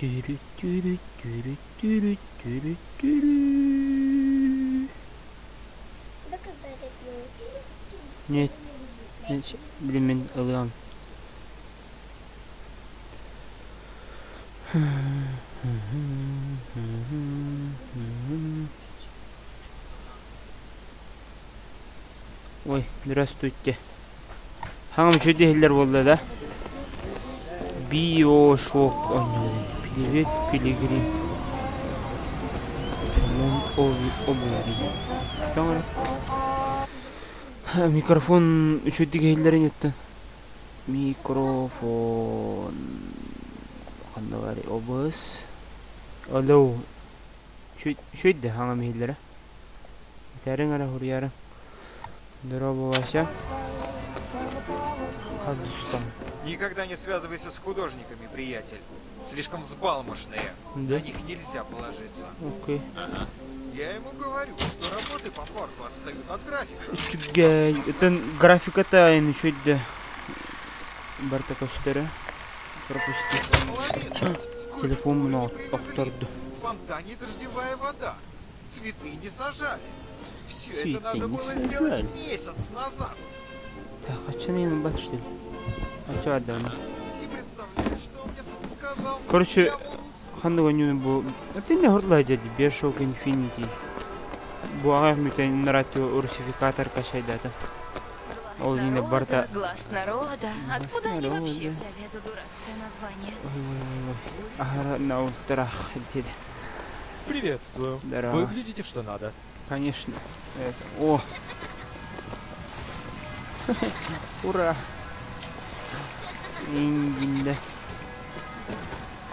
Түрү түрү түрү түрү түрү түрү. Нет, блин, мин ылыам. Ой, здравствуйте. Хаҥам үчүгэй иһиллэр буолла да? Биошок оонньоон. Привет, Пилигрим. Обуви. Тоҥор. Микрофон үчүгэйдик иһиллэрин еттен. Микрофон. Ханна баар обус. Алло. Үчүгэй да хаҥам иһиллэрэ. Итэриҥ эрэ хуруйарыҥ. Здорово, Вася. Хадустан. Никогда не связывайся с художниками, приятель. Слишком взбалмошные. Да? На них нельзя положиться. Окей. Я ему говорю, что работы по парку отстают от графика. Үчүгэй. Это графиката ин үчүгэй да. Барта көстөрө. Пропусти. Половина. Скульптуры Телефон не мына привезли. охторду. В фонтане дождевая вода. Цветы не сажали. Все Цветы это надо не было сделать сажали. месяц назад. Так, а че на бат что ли? А че отдам? И представляешь, что он мне сказал? Короче, Я буду с- Ханнык оонньууну бу Это не хордла дьэ BioShock Infinity. Бу аҕыйах мүтэн радио русификатор качайдата. Глаз Ол ине народа, барта глаз народа. Глаз Откуда они вообще народа. взяли это дурацкое название? Ой, ой, ой, ой. Аһара на ультрах диэн. Приветствую. Здорово. Выглядите что надо. Конечно. Это. О! Ура! Ингинде.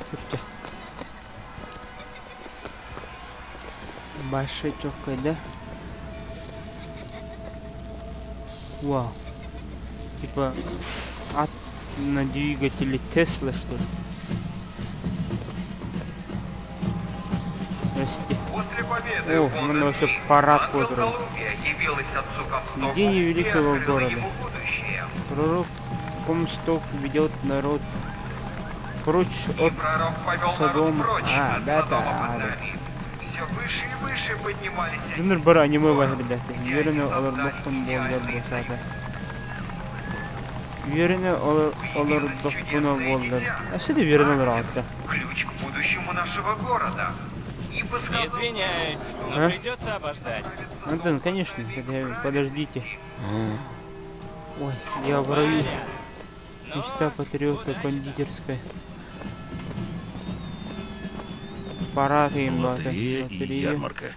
Турча. Большой чоккай, да? Вау. Типа от на двигателе Тесла, что ли? Здрасте. После победы О, в мы Лондон вообще Ли парад ангел устроили. Колумбия явилась отцу Комстоку День и великого открыла города. ему будущее. Пророк Комсток ведет народ прочь И от пророк повел народ Содома. прочь А, от да, Содома да, под да. нами. Все выше и выше поднимались они. Дунur бар аниме в бар гору, ребята. где Үөрэнэ они создали олорбохтон буоллар идеальный босата. союз. Үөрэнэ олордохпуна буоллар. А что ты үөрэнэ олорҕатта? Ключ к будущему нашего города. Ибо сказал Извиняюсь, но А? придется обождать. Антон, конечно, подождите. Ой, я в раю. Валя! Ну, Мечта патриота удачи. кондитерская. Парад им бата. Лотерея и ярмарка.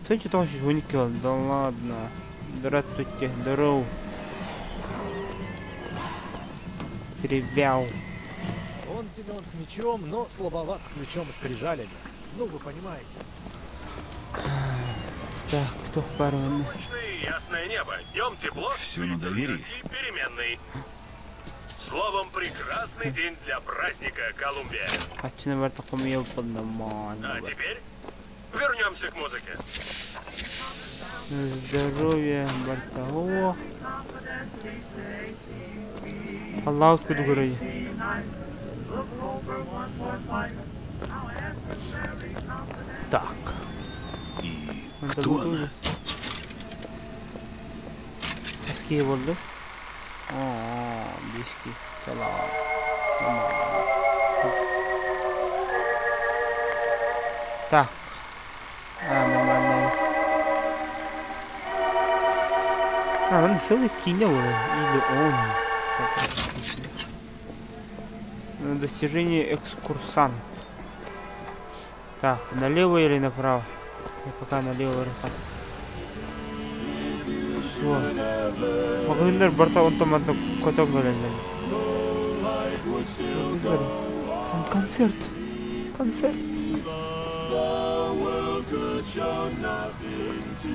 Кто там уникал? Да ладно. Здравствуйте, здорово. Привял. Он силен с мечом, но слабоват с ключом и скрижалями. Ну, вы понимаете. Так, кто в пару? Облачное и ясное небо. Днем тепло, Всё на ветер доверии. легкий, переменный. Словом, прекрасный день для праздника, Колумбия. Хачны бар таком ёпаднаман. А теперь вернемся к музыке. Здоровье Бартао. Аллах откуда городе? Так. И Это кто она? Эски болды. О, биски. Чала. Так. А, нормально. А, он целый кинул или он. Так, отлично. Достижение экскурсант. Так, налево или направо? Я пока налево рахат. Все. Магазиндар барта он там одно коток Там концерт. Концерт.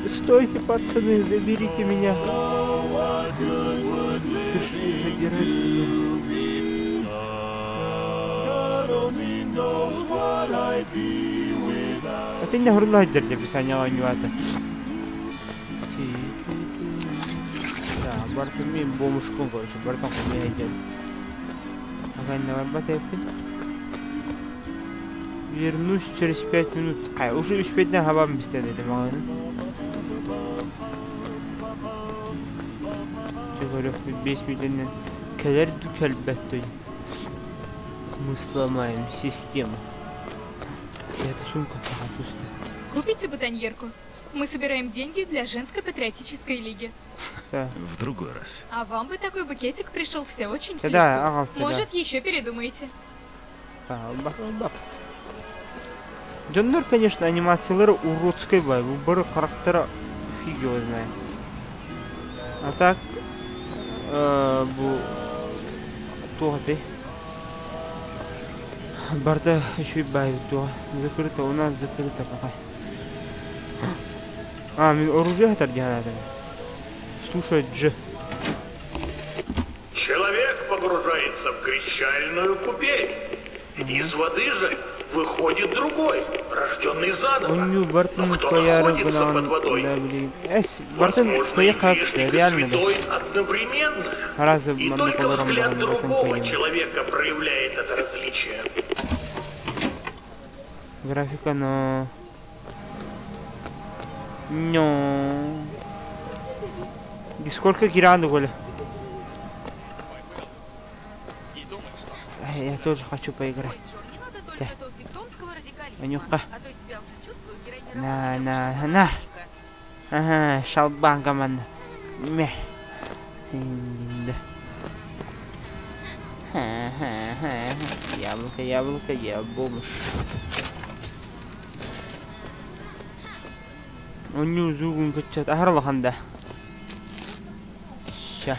Стойте, пацаны, заберите меня. Пришли забирать меня. А ты не горлайдер для писания оонньуата. Да, бартын мен бомушкун, короче, бартын кумия ден. Агайна барбат эппин. Вернусь через 5 минут. Ай, уже үспетден хабам бистен дедим ағаны. Көрөхпүт 5 мүнүүтэнэн кэлэр дуу кэлбэт дуу. Мы сломаем систему. Это сумка пока пустая. Купите бутоньерку. Мы собираем деньги для женской патриотической лиги. Да. В другой раз. А вам бы такой букетик пришелся очень к Да, лицу. ага, да. Может, еще передумаете. Бак, бак. Дьоннор, конечно, анимациялара уродской бай. Бу бары харахтара фиг его знает. А так, бу туох этэй. Барда еще и бай туох. Закрыто, у нас закрыто пока. А, мин оружие хатар диһанатым. Слушай, Дж. Человек погружается в крещальную купель. Из воды же выходит другой, рожденный заново. Онньуу бартын Но кто куйаары находится под гынан водой? да блин. Эс, бартын Возможно, и куйа грешник, и реально да. святой одновременно. Разы И маннык только олорон взгляд баран бартын другого куйа. человека проявляет это различие. Графика но... Но... Дискордка киранды коля. Ай, я тоже хочу поиграть. Да. Анюха. На, на, на. Ага, шалбан команда. Мeh. Да. Ха-ха-ха. Яблоко, яблоко, я бомж. Онньуу зугун кыччат ахарлаханда. Ща.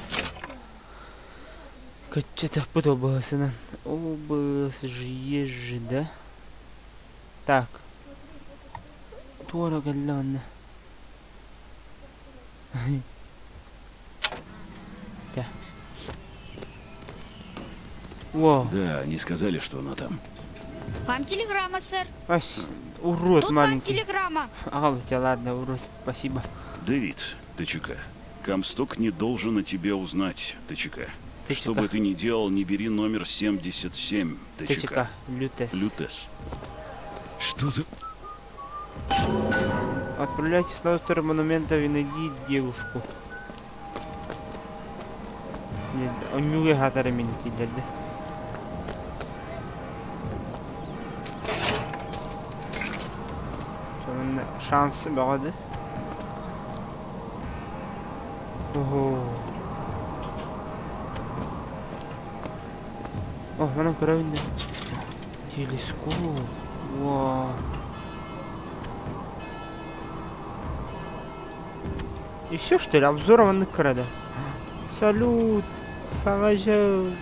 Кыччат бут обысынан. Обыс же да? Так. Туора галланна. Да. Во. Да, они сказали, что она там. Вам телеграмма, сэр. Ась, урод Тут вам маленький. телеграмма. А, у тебя ладно, урод, спасибо. Дэвид, ТЧК. Комсток не должен о тебе узнать, ТЧК. ТЧК. Что бы ты ни делал, не бери номер 77, ТЧК. ТЧК, Лютес. Лютес. Что за... Отправляйтесь на остров монументов и найди девушку. Нет, он не хатары да? Шанс баҕады. Ого. О, манан көрөбүн Телескоп. Вау. И все, что ли? Обзор маннык көрөдө. Салют. Саҥа дьыл.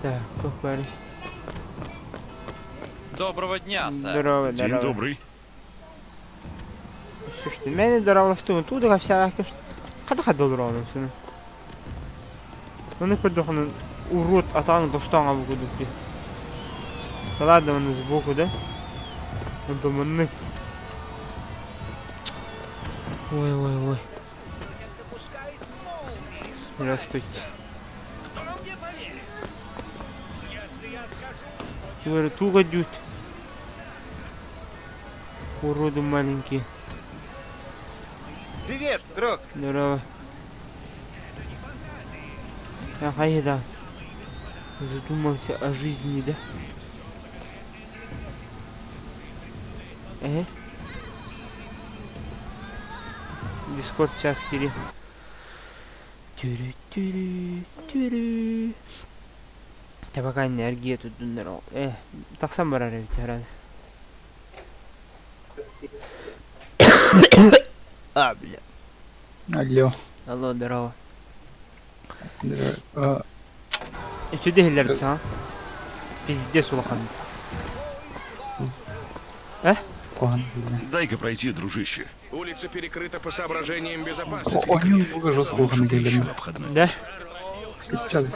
Так, туох баарый. Доброго дня, сэр. Здорово, День здорово. добрый. Слушайте, мен здоровостуун туудуга вся када када олорон сunu. Оны көрдөхүн урод атаң достан абы кудук. Да ладно, он сбоку, да? Он думает, Ой, ой, ой. Здравствуйте. Говорю, туго дют. Уроды маленькие. Привет, друг. Здорово. Ага, еда. Задумался о жизни, да? Э? Дискорд сейчас кири. Тюрю, тюрю, тюрю. Да пока энергия тут здорово. Так сам барар ведь раз. А, бля. Алло. Алло, здорово. Здорово. Что делаешь, а? Пиздец, улахан. Э? Дай-ка пройти, дружище. Улица перекрыта по соображениям безопасности. Они уже с кухонной келдим. Да? Кычат.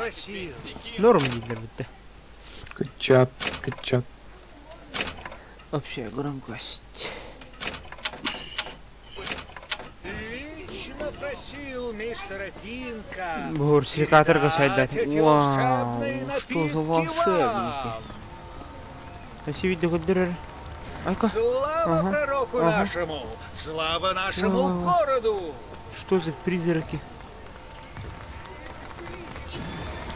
Норм дииллэр будто. Кычат, кычат. Общая громкость. попросил мистера Финка Бу русификаторга передать сайдат. эти Вау, волшебные что за напитки волшебники? вам. Спасибо, догадырыр. Айка. Слава Ага, пророку ага. нашему! Слава нашему Ага. городу! Что за призраки?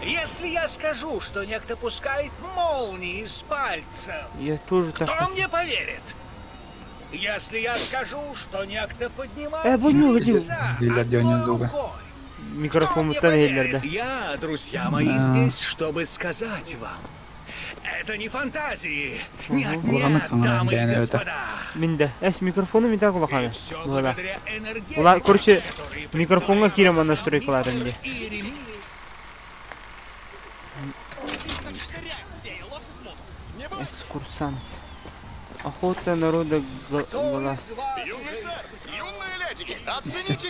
Если я скажу, что некто пускает молнии из пальцев, Я тоже так. кто мне поверит? Если я скажу, что некто поднимает Э, bu ne жреца Diller одной diyor зубы. рукой, Микрофон да. Я, друзья мои, Да. здесь, чтобы сказать вам. Это не фантазии. Нет, Улахан нет, саҥа дамы и бэйэни өтө. господа. Минде. Эс микрофону ми так улаханы. Все Була. благодаря энергетикам, Ула, короче, которые микрофонга кирем настройкаларын де. Иеремии Экскурсант. Охота народа глаз.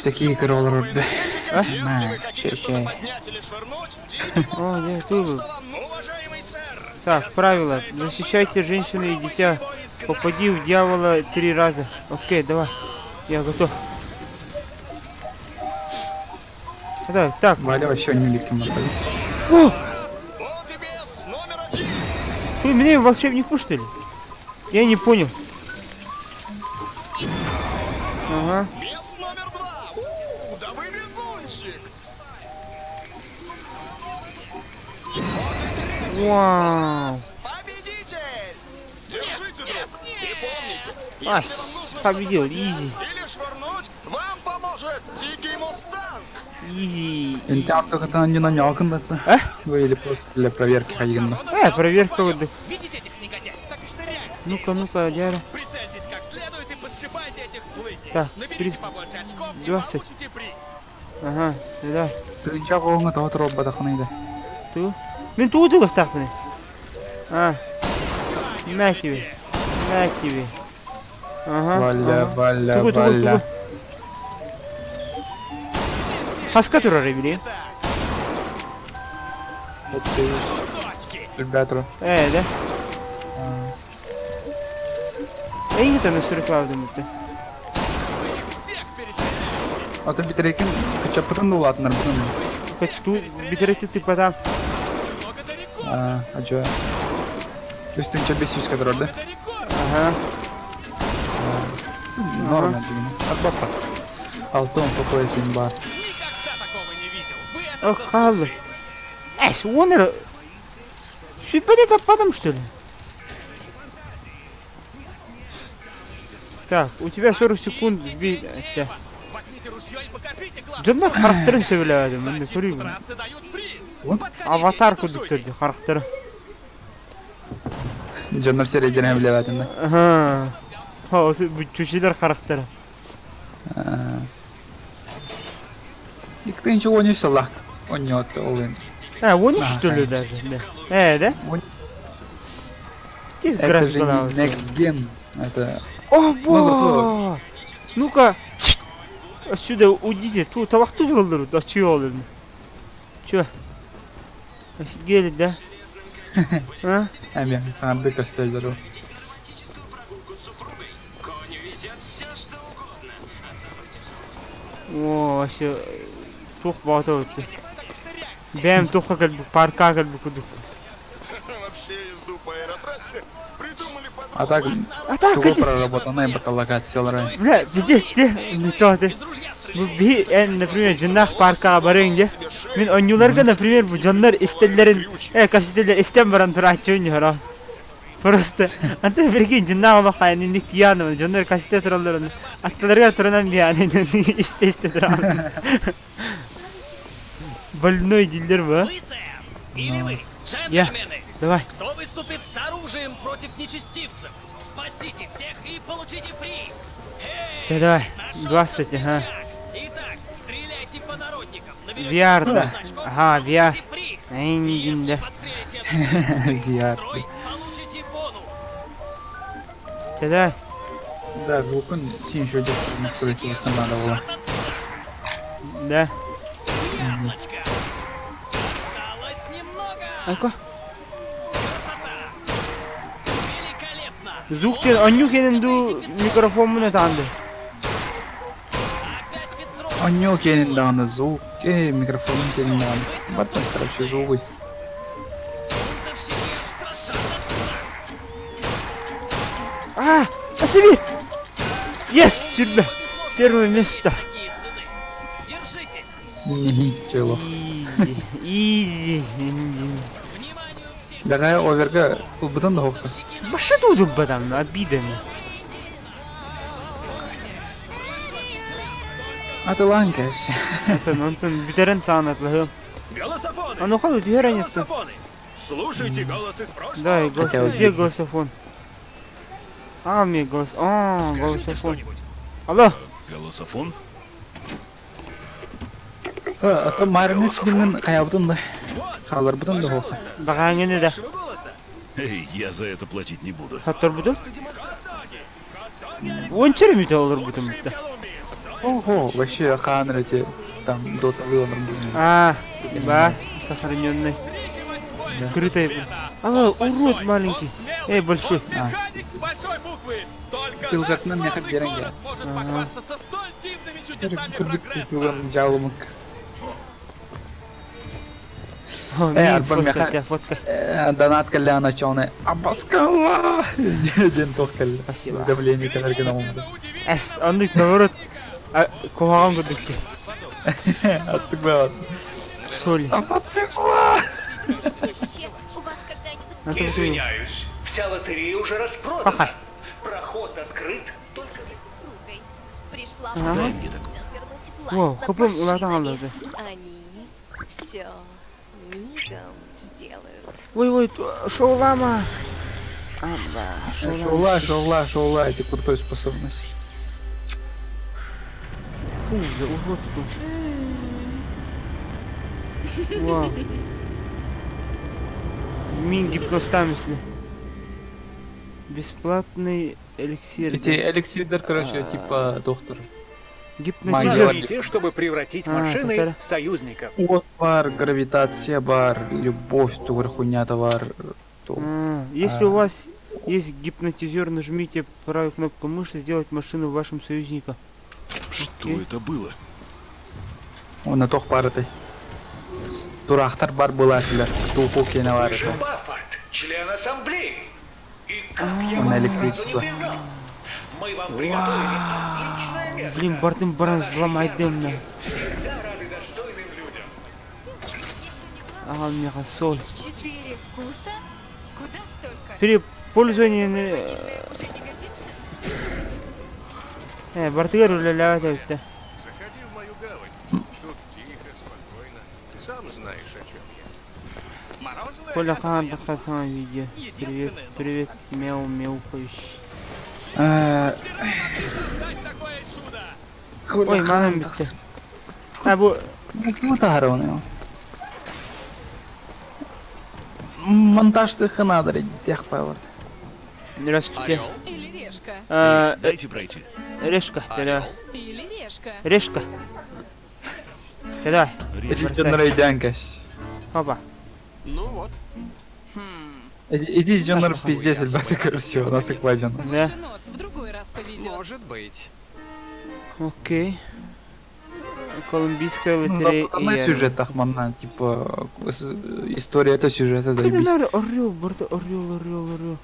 Такие короллар орды. А? Мә, чече. О, я тут. Так, правило. Защищайте женщину и дитя. Попади в дьявола три раза. Окей, давай. Я готов. Так, так. Валя вообще не ликим О! Ты меня волшебник что ли? Я не понял. Ага. Да вы везунчик! Вау. Победитель! Держите, друг! И помните, А, если вам нужно победил, что-то изи. поднять или швырнуть, вам поможет Дикий Мустанг! Изи. Инте аттыгытан юнан якындатты. Или просто для проверки хайгында. Проверка вот. Ну-ка, ну-ка, Дяра. Прицельтесь как следует и посшибайте этих злыдней. Так, Наберите 30, побольше очков и 20. получите приз. Ага, да. Тыгынча оңа тоҕо туруорбатаххына Ту. Мин тугу тылыхтаахпыный. А. На тебе. На тебе. Ага. Валя, ага. Валя, Тугу, тугу, Валя. тугу. Хаска турар били. Ребята. Да. Эй, это настройкалаабытым бүттэ. Ото битерекин кычаппытын улаатынар бутын. Ту битерети тыппатам. А, ажа. Үстүнчө 500 кадр да. Ага. Норма дигин. Атбаппа. Алтын FPS бар. Ох, халы. Эс, онер. Сүппэти таппатым, что ли? Так, у тебя 40 секунд сбить. Дьоннор харахтарын сөбүлээбэтим, мин көрүүм. Аватар курдук түрдү харахтары. Дьоннор серийден билебэтин да. Ага. Ха, бу чүчүлөр харахтары. Иктинчи он үс аллах. Он олын. А, он үч что ли даже, да. Да? Здесь Это же не next gen. Это... О, Но зато Ну-ка, отсюда уйдите. Тут табакты кылдыр, да чё олыр. Чё? Офигели, да? А? Эми, саңарды көстөр жару. О, вообще, тух багата өттү. Бэм тухка кэлбик, парка кэлбик кудук. Вообще езду по аэротрассе придумали А так, А так, тугу это- проработанный баталлокациялары. Бля, пиздец, те, не то, те. Бу би, например, жыннах парка барың де. Мин онюларга, например, бу жоннор истеллерин, капсителлер истен баран тураачы ойнор. Просто, анта прикинь, жыннах олох айны ник тияны, жоннор кассете туралларын, аттыларга туранан бияны, исте исте туран. Больной дилер бу. Вы, сэр, или вы, Я. джентльмены? Давай. Кто выступит с оружием против нечестивцев? Спасите всех и получите приз. Чэ, давай. 20, ага. Итак, стреляйте по народникам. Наберете VR, да. достаточно очков, Ага, VR. получите приз. Эй, да. VR. Получите бонус. Чэ, давай. Да, звукун син еще настроить надо было. Да. Яблочко. Осталось немного. Айка. Красота. Великолепно. Звук тен, оню хенен ду микрофон муна танды. Онньуу киэнин даҕаны звук, э, микрофонун киэнин даҕаны. Бартан короче звугуй. А, спасибо! Yes, сюда. Первое место. Ничего. Изи. Бэҕэһээ Оверга ылбытын да суохтар. Баша тут ылбатам, обидами. Атылаан кээс. Онтон, онтон бүтэрэн саҕан атлаһыам. Голософоны! Онуоха түһэр аньыттан. Голософоны! Слушайте голос из прошлого. Дай, голос, Хотя бы где голософон? А, мне голос... А, Скажите голософон. что-нибудь. Алло. Голософон? А то Марины фильмин хайабытын да. Хааларбытын да суох. Баҕааҥҥыны да. Эй, я за это платить не буду. Хотторбутум. Уонча эрэ мүтэ олорбутум да. Ого, вообще хаан эти там доталы олорбутум. А, ба, сохраненный. Скрытый. Алло, урод маленький. Эй, большой. Сылгатынан меха биэрэн кээ. Кыргыт туган жаалымык. О, Э, мин арба фотка, меха тебя фотка. донат кэллэ ана Абаскалла! Диэн туох кэллэ. Спасибо. Уведомление кэлэрген оҥордум. Эс, оннук наоборот, куһаҕан курдук дии. Астык баҕас. Соль. Абаскалла! Извиняюсь, вся лотерея уже распродана. Пахай. Проход открыт только... Пришла Ага. пора вернуть власть О, над хопым улаатан машинами. алды. Они все мигом сделают. Ой, ой, шоулама. Аба, Шоула, шоула, шоула, это крутой способность. Фу, да урод тут. Вау. Мин гипностамисли. Бесплатный эликсир. Эти эликсирдер, короче, типа доктор. Гипнотизер. Магия. чтобы превратить А, машины в союзников. От бар, гравитация бар, любовь, тугар хуйня товар. А, Если у вас есть гипнотизер, нажмите правую кнопку мыши сделать машину вашим союзником. Что это было? Оны тох барыты. Турахтар бар булатылар. Тупу кене бар. Вы же Баффорд, член ассамблеи. И как я Он вас сразу не электричество. признал? Мы вам приготовили отличное место. Блин, бардым баран взломайдым на. Всегда рады достойным людям. Ага, у меня соль. Четыре вкуса? Куда столько? При пользовании... Уже не годится? Э, бартыгар үлэлээбэт эбит. Заходи в мою гавань. Тут тихо, спокойно. Ты сам знаешь, о чем я. Мороженое Коля хаан тахсан видео. Привет, привет, мяу, мяукающий. Ой, манан битте. А бу Бу тахара оны. Монтаж тыхынадыр тех пайлард. Здравствуйте. Или решка? А, Дайте пройти. Решка, да. Или решка? Решка. Да, давай. Эти дьоннор өйдөөн Опа. Ну вот. Эти дьоннор пиздец, ребята, короче, у нас такой дьон. Выше нос, в другой раз повезет. Может быть. Окей. Колумбийская Ну, лотерея. запутанный сюжет тахманна, типа, история это сюжет, это заебись. Орел, барда, орел, орел, орел.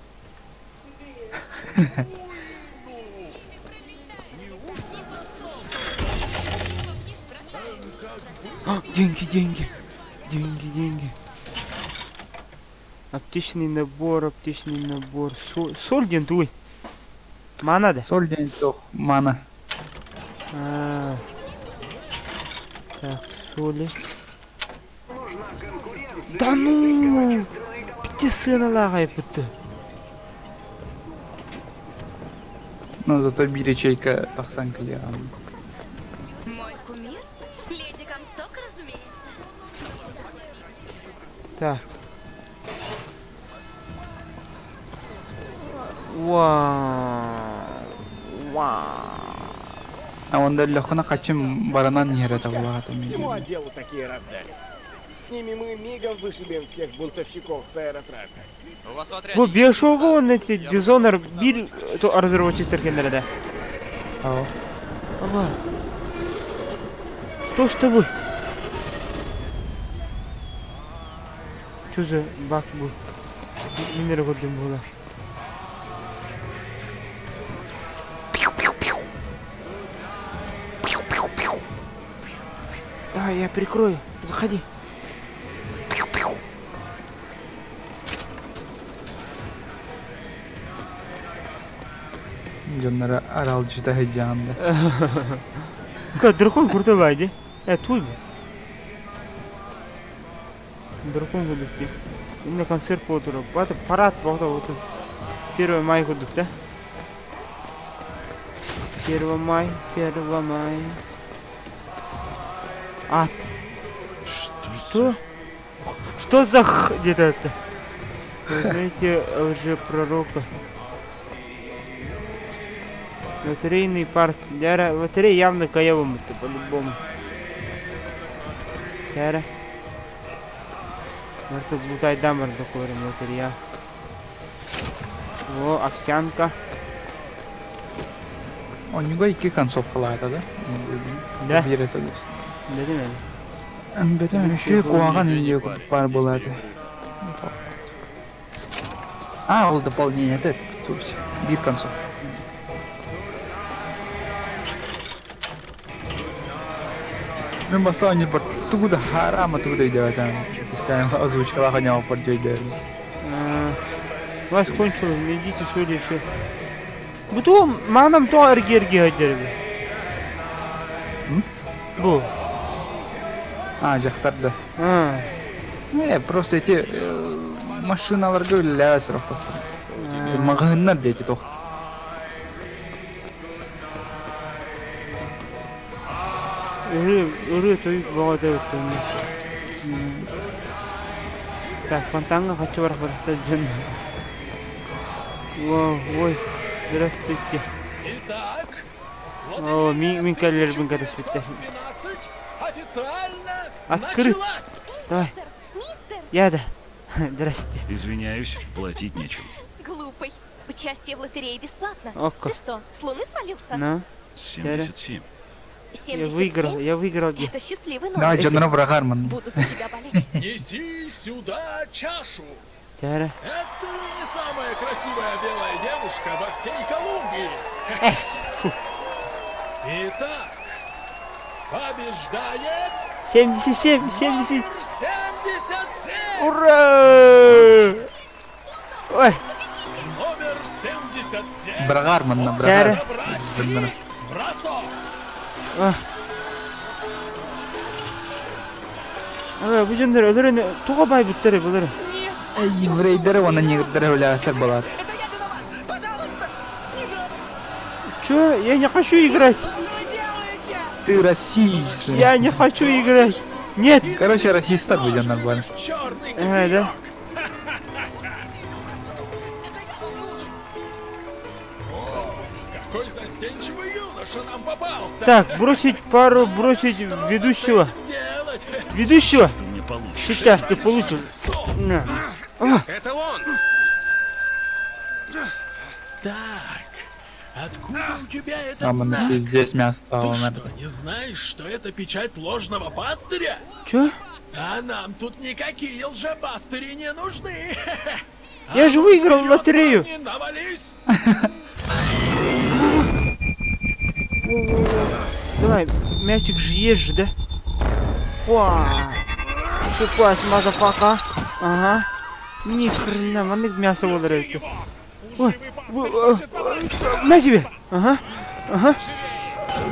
А, деньги, деньги, деньги, деньги. Аптечный набор, аптечный набор. Соль, соль день туй. Мана да? Соль день тох, мана. А. Так, соли. Да ну! Где сына лагай бутты? Ну, зато бир ячейка тахсан кэлиэ. Мой кумир? Леди Комсток, разумеется. Так. Вау. Вау. А он лөхына качым баранан нерэ табылаат. Всему отделу такие раздали. С ними мы мигом вышибем всех бунтовщиков с аэротрассы. У вас в отряде Бу Биошоуга он эти Dishonored бир то разработчиктар кеннере да. Ау. Аба. Что с тобой? Что за баг был? Мин эрэ көрдүм буолар. Пиу-пиу-пиу. Пиу-пиу-пиу. Давай, я прикрою. Заходи. Пиу-пиу. Дьоннора аралдьыта сылдьаҕын да. Как дракон крутой байди. Туй. Дракон курдук дии. Инна концерт буолтура. Бата парад буолта вот. 1 май курдук да. 1 май, 1 май. Ат. Что? Что за х где-то это? Вы знаете лжепророка. Лотерейный парк. Дяра, лотерея явно каевым это по-любому. Дяра. Может лутай дамар такой лотерея. О, овсянка. У него икки концовкалаата да? Да. Биир этэ Бэтим Бэтим үчүгэй куһаҕан видео курдук баар буолаата. А, ол дополнение это, то есть биир концовка. Мен бастаан ньурбар тугу да хараама тугу да өйдөөбөтөм. Система озвучкалаах оҥоһуппар дьөйдөөбүт. Вас кончилось, найдите свой все. Бу маанам тоҕо эргиэрги сылдьар Бу. А, дьахтар да. Просто эти машиналарга үлэлээбэт сорохтохтор. Маҕаһыыннар диэти тохтор. Ырыа тойук бөҕө эбит Так, фонтаҥҥа хаччы барах барахтар дьон. Ой, здравствуйте. О, мин кэллэрбин кэтэспиттэр. Открыт. Давай. Я да. Здрасте. Извиняюсь, платить нечем. Глупый. Участие в лотерее бесплатно. Окко. Ты что, с луны свалился? Ну? 77. 77? Я выиграл, я выиграл. Это счастливый номер. Давай, дьоннору быраҕармын. Буду за тебя болеть. Неси сюда чашу. Тяра. Это ли не самая красивая белая девушка во всей Колумбии? Эс, фу. Итак, побеждает... 77, 70. 77! Ура! Ой. Номер 77. Быраҕармын, быраҕар. Бросок. Бу дьоннор өлөрөн тоҕо байбыттар булар. Еврейдери уонна негрдери үлэлээбэттэр буолаат. Чё? Я не хочу играть. Ты расист. Я не хочу играть. Нет. Короче, расистар бу дьоннор баар. Ага, да. Какой застенчивый юноша нам попался. Так, бросить пару, бросить ведущего. Ведущего? Сейчас ты получишь. На. Это он! Так, откуда у тебя этот Там знак? здесь мясо Ты стало. что, не знаешь, что это печать ложного пастыря? Чё? А нам тут никакие лжепастыри не нужны. Я же выиграл в лотерею. Не навались. Давай, мячик же есть же, да? Вау! Супас, motherfucker. Ага. Ни хрена, маннык мясо буолар эбит. Ой, на тебе! Ага, ага.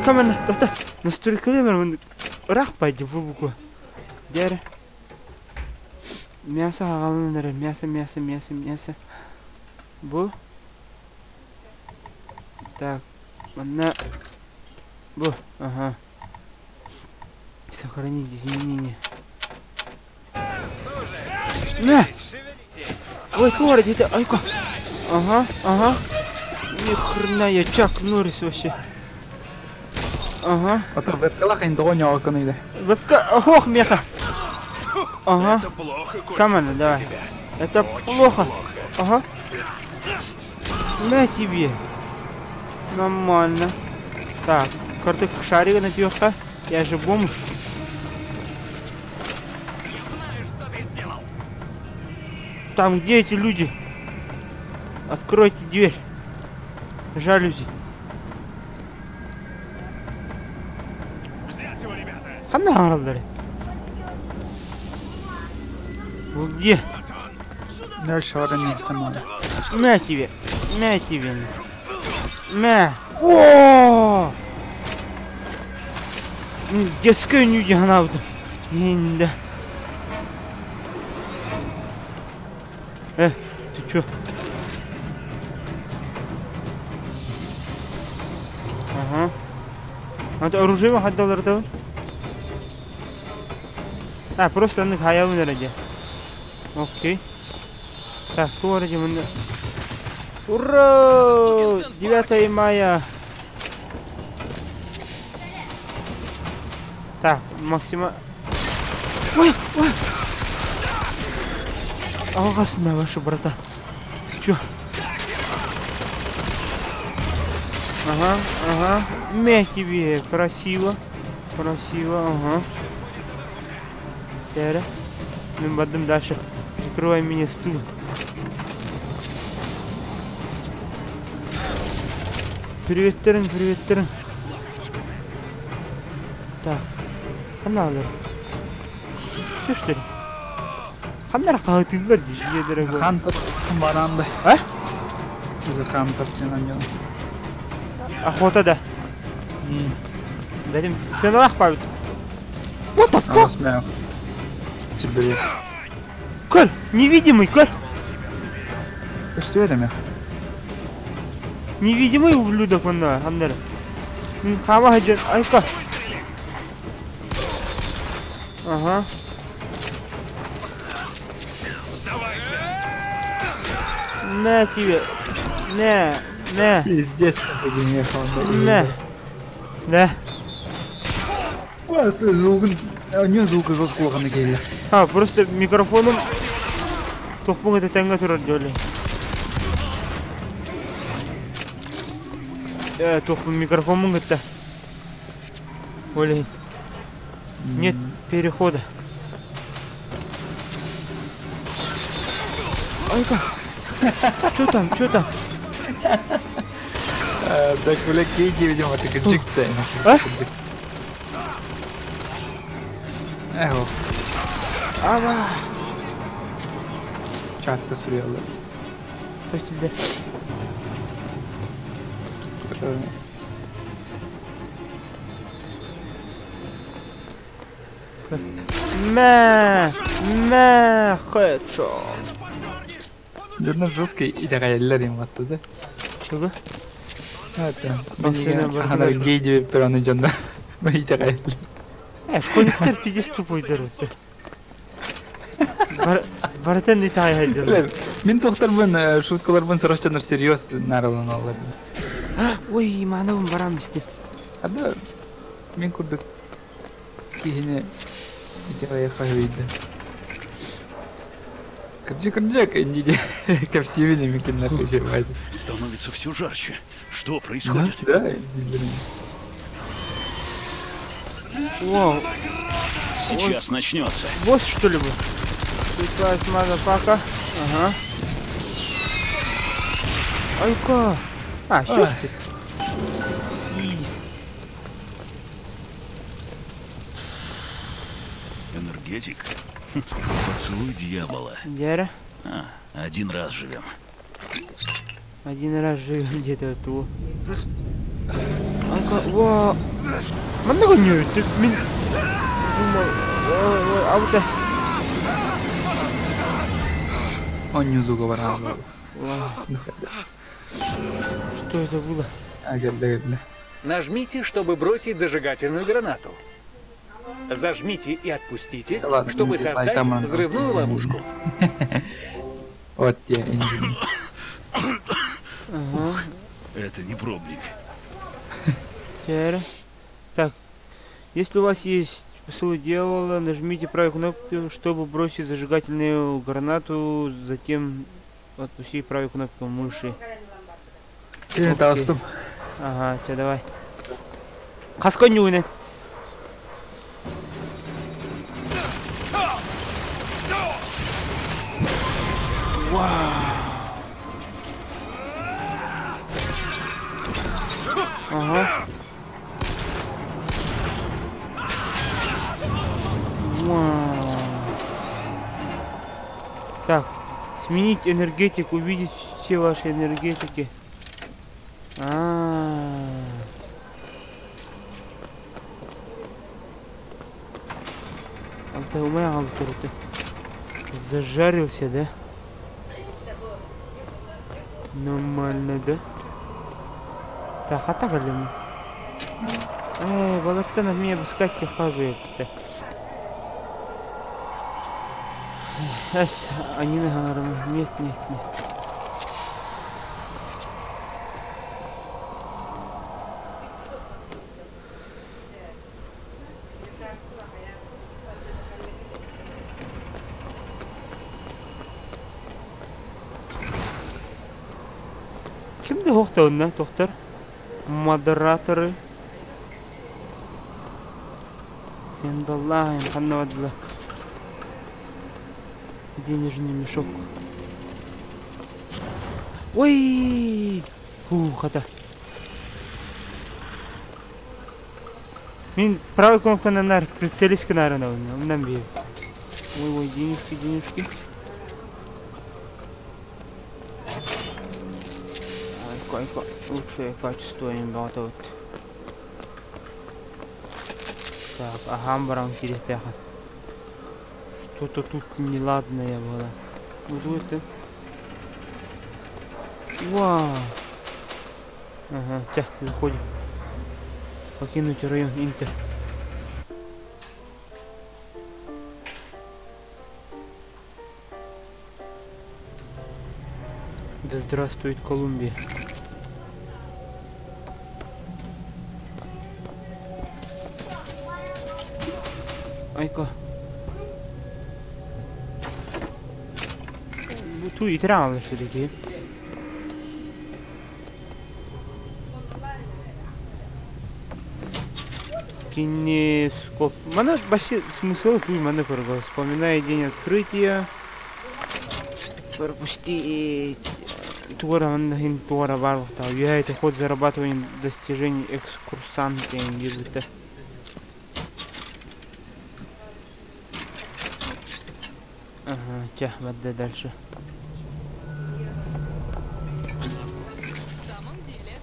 Камера, тоқта. Настройкалар маннык. Ыраах пойди, выбуку. Дәрі. Мясо аҕалынар, мясо, мясо, мясо, мясо. Бу. Так, манна. Бу, ага. Сохранить изменения. На! Ой, тварь, где-то, айка. Ага, ага. Ни хрена я Чак Норрис вообще. Ага. А то вебкалах они догонял оконуйда. Вебка, ох, меха. Ага. Это плохо кончится Камера, для давай. тебя. Это Очень плохо. плохо. Ага. На тебе. Нормально. Так, картых шарика на пёха. Я же бомж. Там где эти люди? Откройте дверь. Жалюзи. Ханна хаҥыраллар? Вы где? Дальше варенье надо. На тебе, на тебе. На. О! Детская нюди ханаабытым. Да. Э, ты чё? Ага. А это оружие хаддалар да? А, просто аннык хаябын эрэ дии. Окей. Так, туох эрэ дии Ура! 9 мая! Так, максима... Ой, ой! Алҕас на ваша, братан. Ты чё? Ага, ага. Мя тебе, красиво. Красиво, ага. Тәрі. Мен бардым дальше. Прикрывай меня стул. Приветтерин, приветтерин. Так. Ханна алар? Все что ли? Ханна хаһытыыллар дии, дьиэлэрэ The Hunter баранды. А? The Hunter диэн анньан. Охота да. Бэтим сыаналаах баабыт. What the fuck? Смех. Тебе. Көр, невидимый, көр. Что это мех? Невидимый ублюдок онно, ханнары. Хаама сылдьан, айка. Ага. На тебе. На, на. Пиздец, какой мех он. На. Да. Ой, звук, у него звук жестко на келе. А, просто микрофоном тохпун это тэнгэ турар дьоли. Э, тохпун микрофонун кытта. Олей. Нет перехода. Айка. Чё там, чё там? Так, бля, Кейти, видимо, ты джик А? Эхо. Ава. Чатка суруйаллар. Точно. Мэ, мэ, хедшот. Дьоннор жесткий итэҕэйэллэр им атта да. Чего? Это. Ханар гей диэбиппэр аны дьоннор итэҕэйэллэр. Э, школьниктар пиздец тупойдар. Барытын итэҕэйэллэр. Мин тохторбун шуткаларбын сорох дьоннор серьез нарыланаллар. Ой, маанабын барам исти. Ада мин курдук киһини итэҕэйэ хаһыйда. Кырдьык, кырдьык, инди кэпсиибин эми кинилэр көчөбайды. Становится все жарче. Что происходит? Да, да. Вау. Сейчас начнется. Босс, что ли, был? Surprise, motherfucker. Ага. Айка. А, все, что ли? Энергетик? Поцелуй дьявола. Дяра. А, один раз живем. Один раз живем где-то ту. Анка, ва. Манна не, ты мин. Думал, ой, а вот Он не заговорил. Что это было? Нажмите, чтобы бросить зажигательную гранату. Зажмите и отпустите, Да ладно, чтобы не знаю, создать там она взрывную просто- ловушку. Вот те, инженер. Ага. Это не пробник. Теперь. Так, если у вас есть поцелуй дьявола, нажмите правую кнопку, чтобы бросить зажигательную гранату, затем отпусти правую кнопку мыши. Это Окей. Ага, тебя давай. Каска нюне. Ага. Вау. Так, сменить энергетик, увидеть все ваши энергетики. А, -а, -а. Это у меня Зажарился, да? Нормально, да? Так, а так ли? Эй, балаттан мне обыскать хабы это. Эс, они на Нет, нет, нет. Ким да хохтонна, доктор? Модераторы. Эндаллайн, ханна Денежный мешок. Ой! Фух, это. Мин правый кнопканы нар прицелись кынарына оннан бир. Ой, ой, денежки, денежки. Лучшее качество им вот. Так, ага, баран кирехтяха. Что-то тут неладное было. Вот это. Вау. Ага, тя, заходим. Покинуть район Интер. Да здравствует Колумбия. Айка. Ту итран все-таки. Кинескоп. Мана вообще смысл тут мана корго. Вспоминай день открытия. Пропустить. Тура мана тура барвахта. Я это ход зарабатывания достижений экскурсанта где-то. Ага, тя, вода дальше.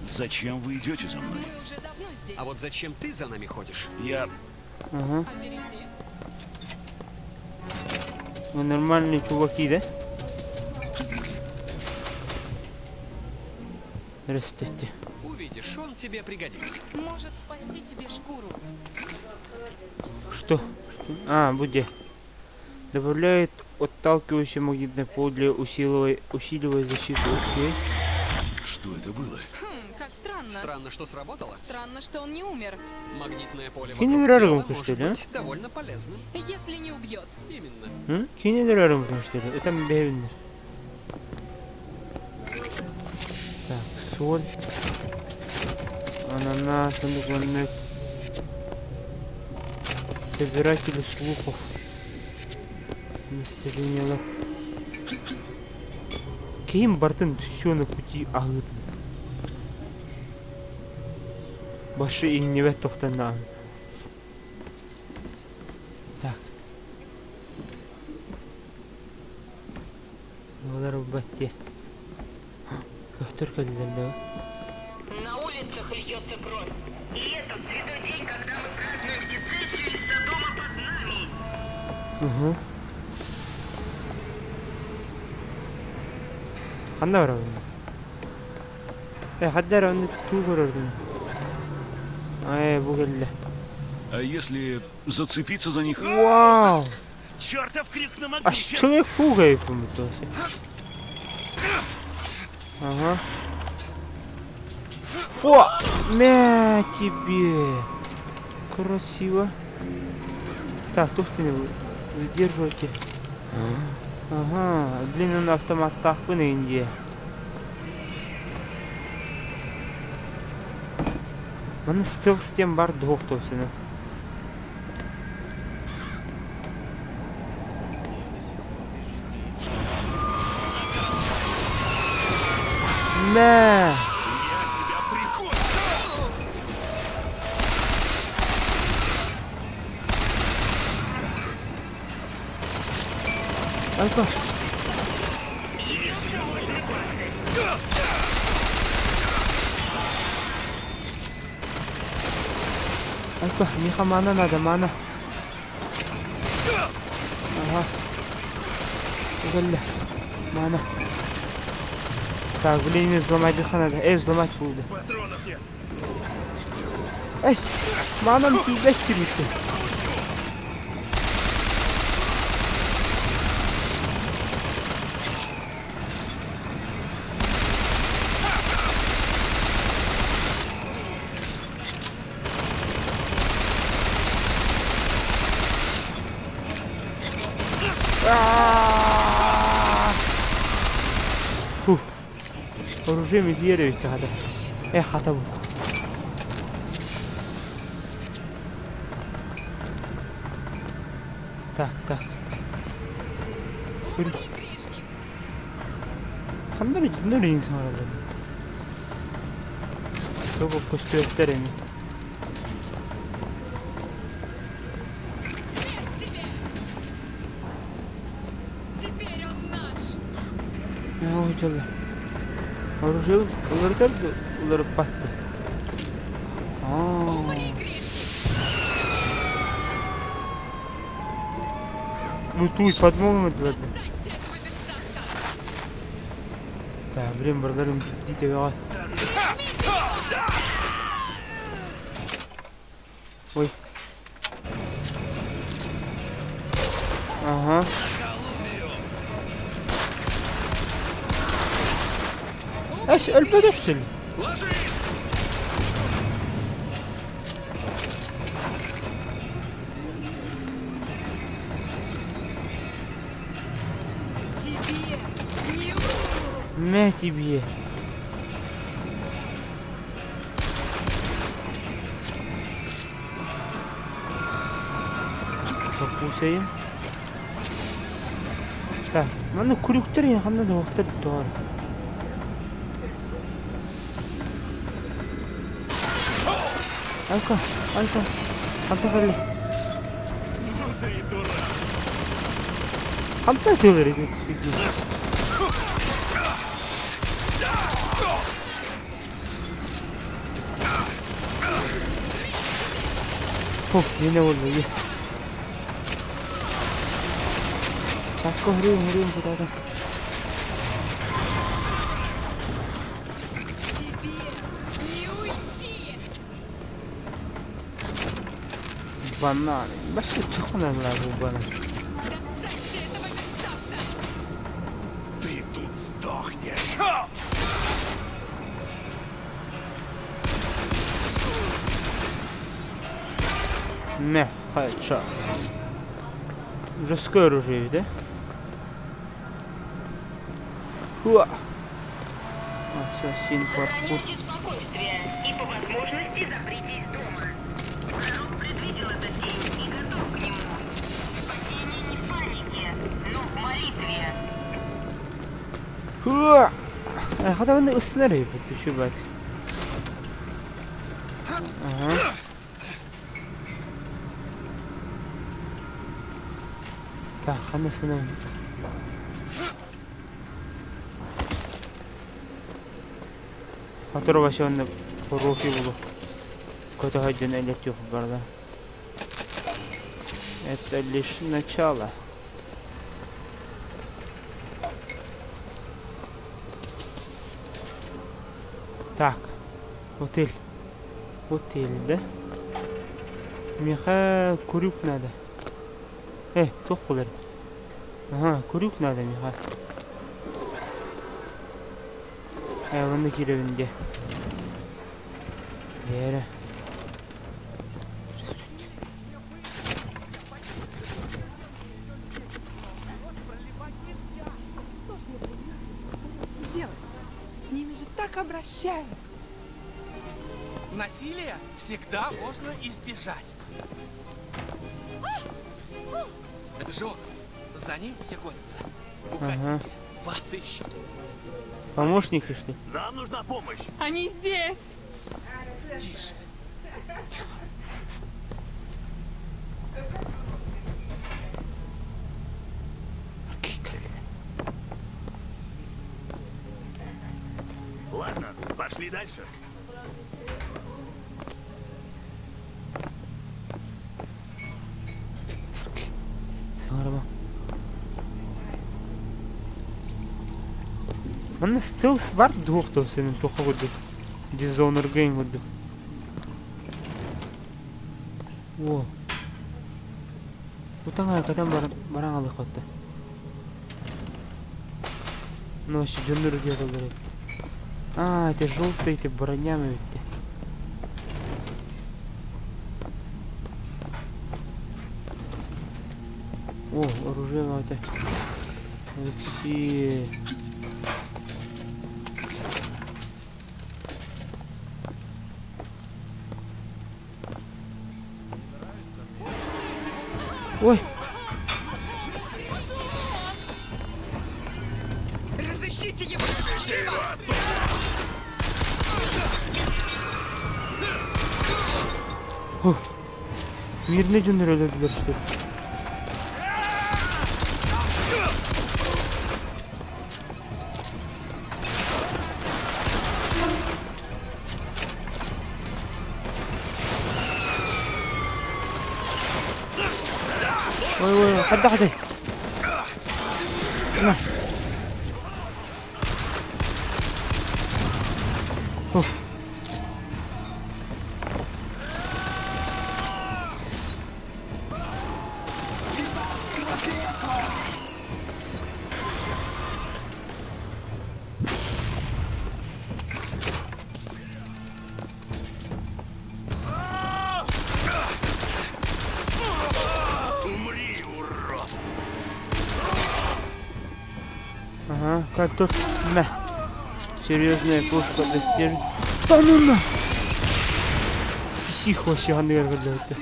Зачем вы идете за мной? Мы уже давно здесь. А вот зачем ты за нами ходишь? Я... Ага. Вы нормальные чуваки, да? Здравствуйте. Увидишь, он тебе пригодится. Может спасти тебе шкуру. Что? Что? А, буде. Добавляет отталкивающее магнитное поле для усиливая защиту. Окей. Что это было? Хм, как странно. Странно, что сработало. Странно, что он не умер. Магнитное поле вокруг тела может быть довольно полезным. Если не убьет. Именно. Кинелерарум, что ли? Это бевин. Так, соль. Ананас, сундук. Собиратели слухов. Настеленело. Кейм Бартын все на пути агыт. Башы иннебет тохтана. Так. Олар убатте. Көктөр келдер да. На улицах льется кровь. И это в святой день, когда мы празднуем сецессию из Содома под нами. Угу. Ханна барабын. Хаддар оны туу көрөрдүм. Ай, бу келди. А если зацепиться за них? Вау! Чертов крик на А человек фугает, по-моему, Ага. О! Мя тебе! Красиво. Так, тут ты выдерживайте. Ага, блин, он автомат так на Индии. Он стел с тем бар двух точно. Мэ! Айка. Айка, миха мана надо, мана. Ага. Кэллэ. Мана. Так, блин, взломать их надо. Эй, взломать буду. Эс, манам тиийбэт кирбиттэ. Фух. Оружие медиере хата. Э, хата бу. Так, так. Ханнары дьоннор иҥ саҥараллар. Тугу көстүөттэр ини. Оо дьоллор. Оружие уларытар да уларыппат да. Аа. Ну туй подмога дылар. Так, блин, барларым биирдии төбөҕө. Ой. Ага. Эс өлбөтөх что ли? Мэ тебе. Покушаем. Так, манна күлүктэр ханна да уохтар тоҕор. Айка, айка, ханта кэлли? Ханта тылыр ити Фух, не буолла, yes. Чакка хөрүм хөрүм куда-то. Бананы. Вообще, чего нам надо банан? Ты тут сдохнешь. Не, хайча. Жесткое оружие, да? Хуа! Ассасин паркур. Сохраняйте спокойствие и по возможности запритесь дома. Пророк предвидел этот день и готов к нему. Спасение не в панике, но в молитве. Хуа! Хата манна ыстанар эбит, үчү бат. Ага. Так, ханна ыстанар. Хотор вообще онно профи булу. Көтө хойдун электюх барда. Это лишь начало. Так, отель. Отель, да? Миха крюк надо. Туох буолар. Ага, крюк надо миха. Онно киирэбин дии. Вера. Делай. С ними же так обращаются. Насилие всегда можно избежать. Это же он. За ним все гонятся. Уходите, вас ищут. Помощники, что ли? Нам нужна помощь. Они здесь! Тише. Ладно, пошли дальше. Саҥарама. Манна стелс бар дуох да сенин туха курдук. Dishonored game курдук. О. Утаҥа катан баран баран алыхотта. Ну вообще дьоннор диэҕэллэр эбит. А, это желтые эти бронями эбит. О, оружие это. Алексей. Ой! Разыщите его! Живо! Мирный дьоннор өлөрдүлэр что ли? Ой, ой, хадда хадда. На. Фух. Умри, урод! Ага, как тут? На. Серьезная пушка достижет. Да ну на! Псих вообще это.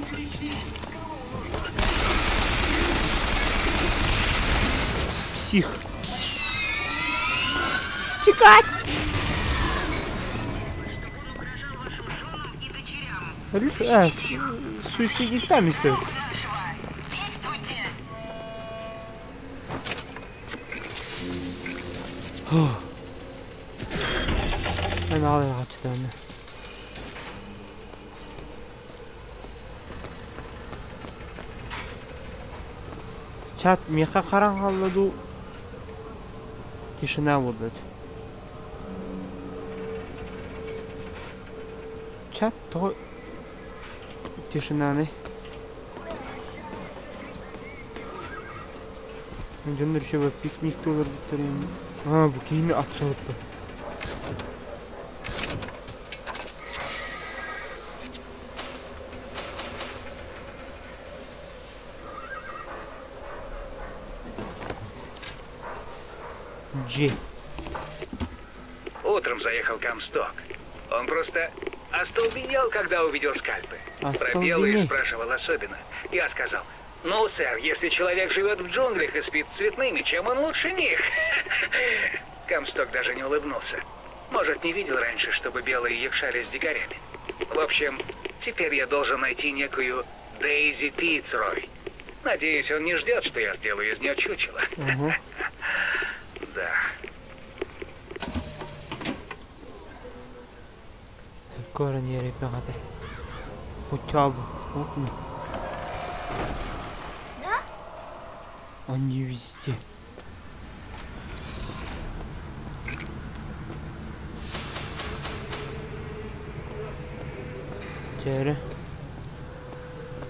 Псих. Чекать! А, суицидистами стоит. Мен алайға түтәні. Чат меха қаран қалладу. Тишина болды. Чат то тишинаны. Дьоннор еще пикник толор буттар. А, бу кийини ат соһутта. G. Утром заехал Комсток. Он просто остолбенел, когда увидел скальпы. Про белые спрашивал особенно. Я сказал, ну, сэр, если человек живет в джунглях и спит с цветными, чем он лучше них? Комсток даже не улыбнулся. Может, не видел раньше, чтобы белые якшались с дикарями. В общем, теперь я должен найти некую Дейзи Фицрой. Надеюсь, он не ждет, что я сделаю из нее чучело. Угу. Да. Корень, ребята. Хотя бы. Вот. Они везде. Чere.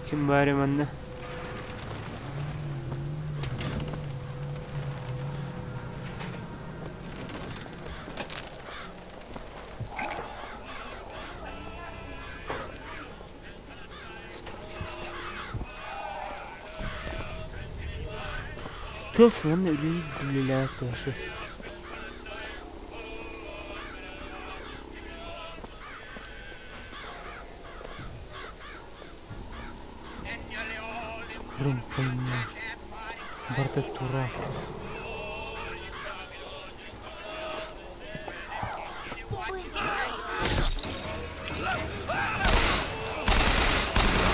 Kim bari manna? Стелс манна үлеләт вообще. Хрен поймешь. Барта тура.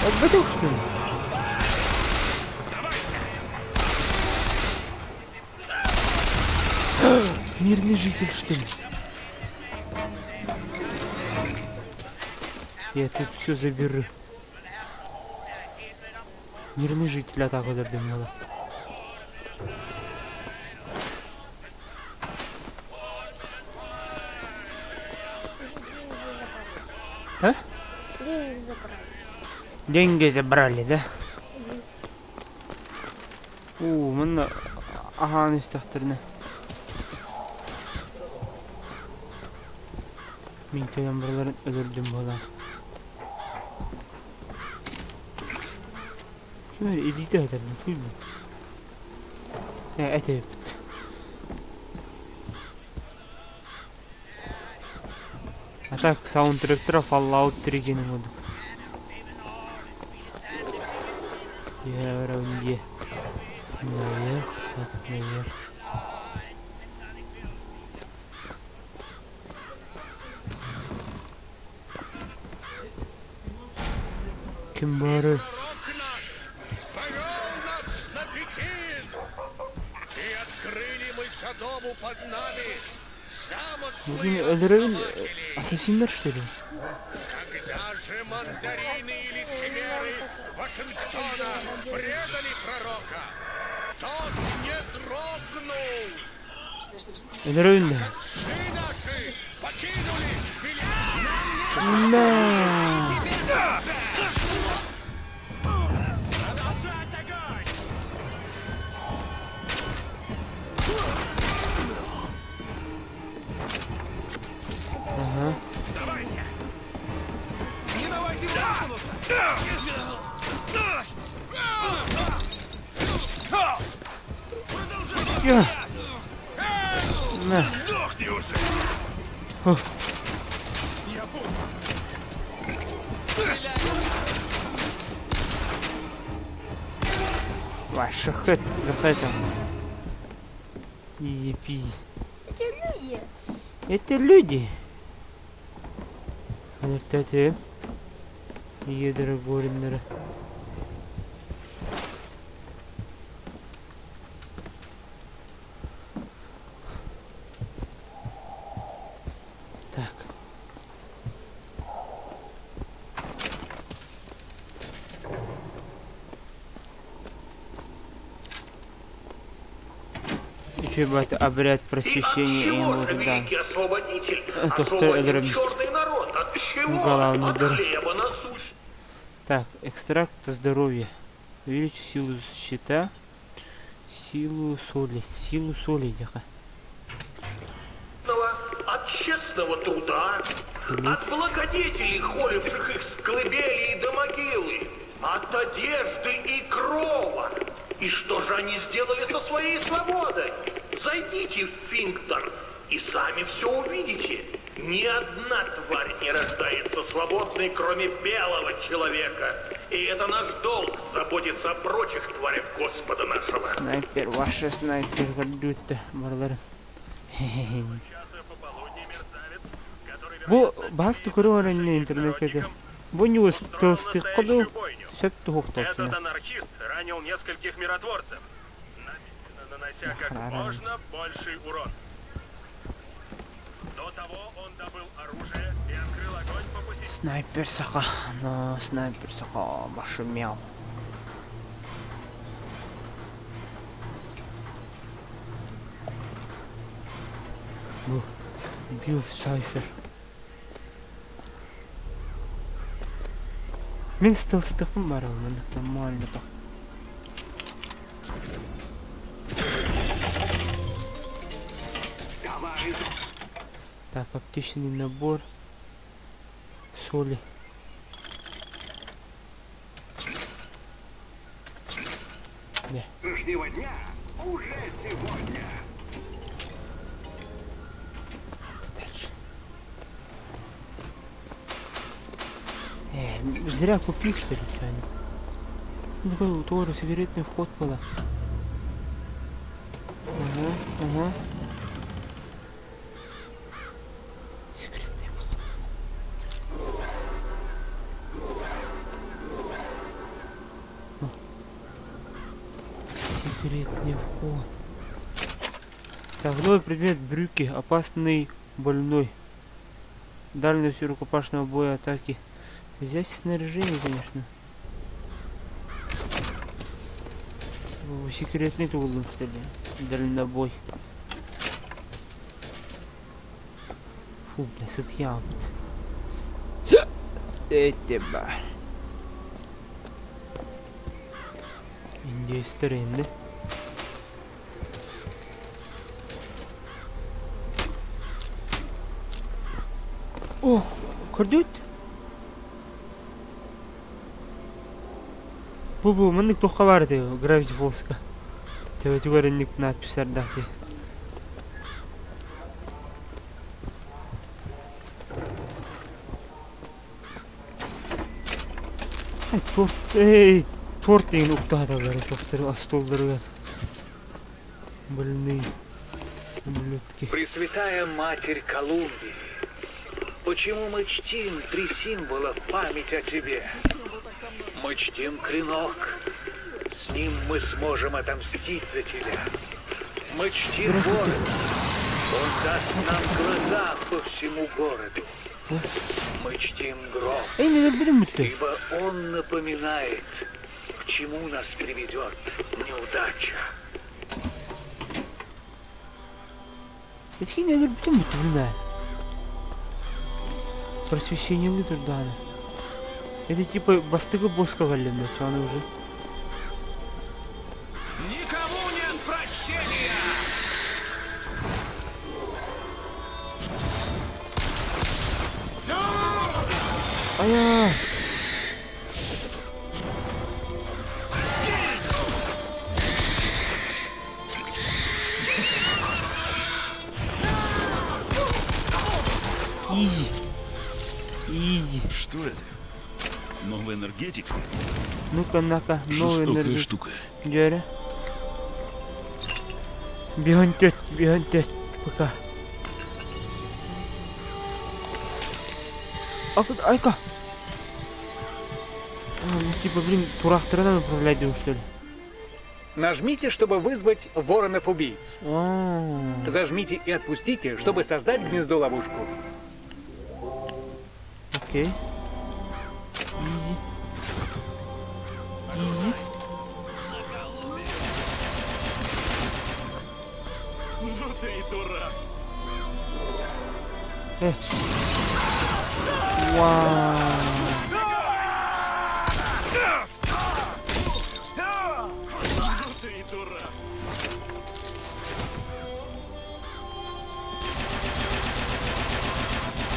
Өлбөтөх что ли? Мирный житель что ли? Я тут все заберу. Мирный житель атаку өлөрдүм А? Деньги забрали. Деньги забрали, да? Уу, манна аһаан истэхтэринэ. Мин кэлэн барыларын өлөрдүм буолаа. Ким эрэ илиитэ өтөрдүм, күйбүн. Ээ, этэбиппит. А так, саундтректера Fallout 3 диэн оҥордум. Дьэ, Наверх, так, наверх. Ким баарый? Бүгүн өлөрөбүн ассасиннар что ли? Когда же мандарины и лицемеры Вашингтона предали пророка, тот не дрогнул. Өлөрөбүн да. Отцы наши покинули Да. Ага. Сдавайся! Не давайте высунуться! Я. На. Сдохни уже! Фух. Я буду. Ваша хэт за хэтом. Изи пизи. Это люди. Это люди. Алертати. Едра гориннера. Так. Еще бы это обряд просвещения И им от чего же уже, да. великий освободитель Это освободил второй черный народ? От чего? Главный От дыр. хлеба насущного. Так, экстракт здоровья. Увеличь силу щита. Силу соли. Силу соли, тихо. От честного труда, от благодетелей, холивших их с колыбели и до могилы, от одежды и крова. И что же они сделали со своей свободой? Зайдите в Финктон и сами все увидите. Ни одна тварь не рождается свободной, кроме белого человека. И это наш долг заботиться о прочих тварях Господа нашего. Снайпер, ваша снайпер, гордюта, барлар. Бу бас түкөрү оренне интернетке. Бу не толстый коду, сөп тухук Этот анархист ранил нескольких миротворцев, намеренно нанося как можно больший урон. До того он добыл оружие и открыл огонь по посетителям. Снайпер саха, но снайпер саха, башы мяу. Бу, Билл Сайфер. Мин стелстыхпын бар ол, нормально так. Так, аптечный набор. Соли. Да. Завтрашнего дня уже сегодня. Дальше. Зря купил, что ли, что-нибудь? Ну, такой вот тоже секретный вход был. Ага, ага. Секретный вход. Секретный вход. Так, новый предмет брюки. Опасный больной. Дальность рукопашного боя атаки. Взять снаряжение, конечно. О, секретный тулун, что ли? Дальнобой. Фу, бля, сытья. Эти ба. Индейстер инде. О, көрдүт? Бу бу маннык туохха баар этэ Gravity Falls-ка. Төбөтүгэр инник надписардаах дии. Торт, эй, торт деген уктааталлар туохтары остуолларыгар. Больные ублюдки. Пресвятая Матерь Колумбии, почему мы чтим три символа в память о тебе? Мы чтим клинок. С ним мы сможем отомстить за тебя. Мы чтим ворона. Он даст нам глаза по всему городу. Мы чтим гроб, Эй, не өлбүтүм бүттү. ибо он напоминает, к чему нас приведет неудача. Этхин өлбүтүм бүттү билмэ. Просвещение турдааны. Это типа бастыгы боска кэллим чаны уже. Никому нет прощения! Ая! Изи. Изи. Что это? Новый энергетик? Ну-ка, на-ка, новый Жестокая энергетик. штука. Дьэрэ. Бионтет, бионтет, пока. А тут, айка! А, ну типа, блин, турахтарынан управлять будем, что ли? Нажмите, чтобы вызвать воронов-убийц. А. Зажмите и отпустите, чтобы создать гнездо-ловушку. Окей. Изи. Изи. Ну ты и дурак! Вау. Ну ты и дурак!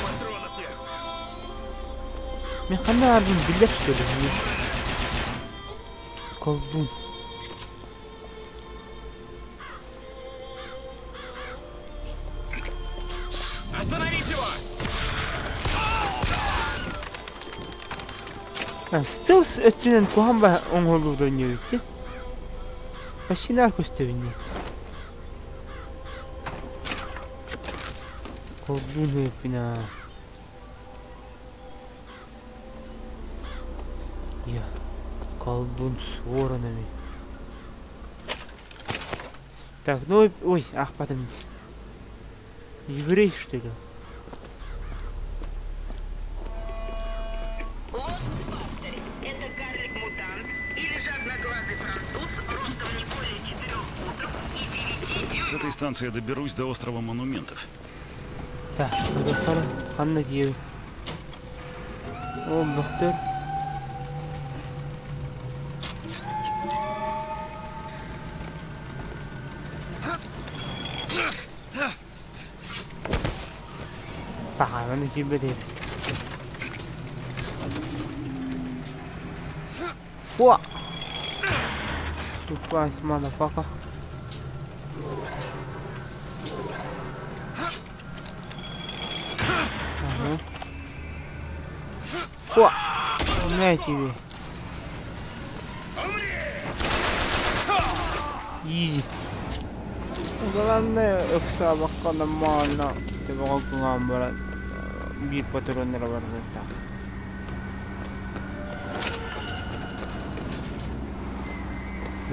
Патронов нет! Мен ханна арбын билер что ли? Колдун. Остановить его! А, стелс өттүнэн куһан ба оҥоһуллубут оонньуубут Почти наркос төбүнне. Колдун өппүнэ. Я колдун с воронами. Так, ну ой, ах, потом. Еврей, что ли? Это карлик-мутант или же одноглазый француз ростом не более 4 футов и 9 С этой станции я доберусь до острова монументов. Так, доктор, ханна диэбит. О, доктор. Баҕа, маны киирбэт эбит. Фу! Surprise, motherfucker. Ага. Фу! На тебе. Изи. Главное, ыксаабакка нормально. Тебаҕа кыҥаан баран биир патроннара барбыттаах.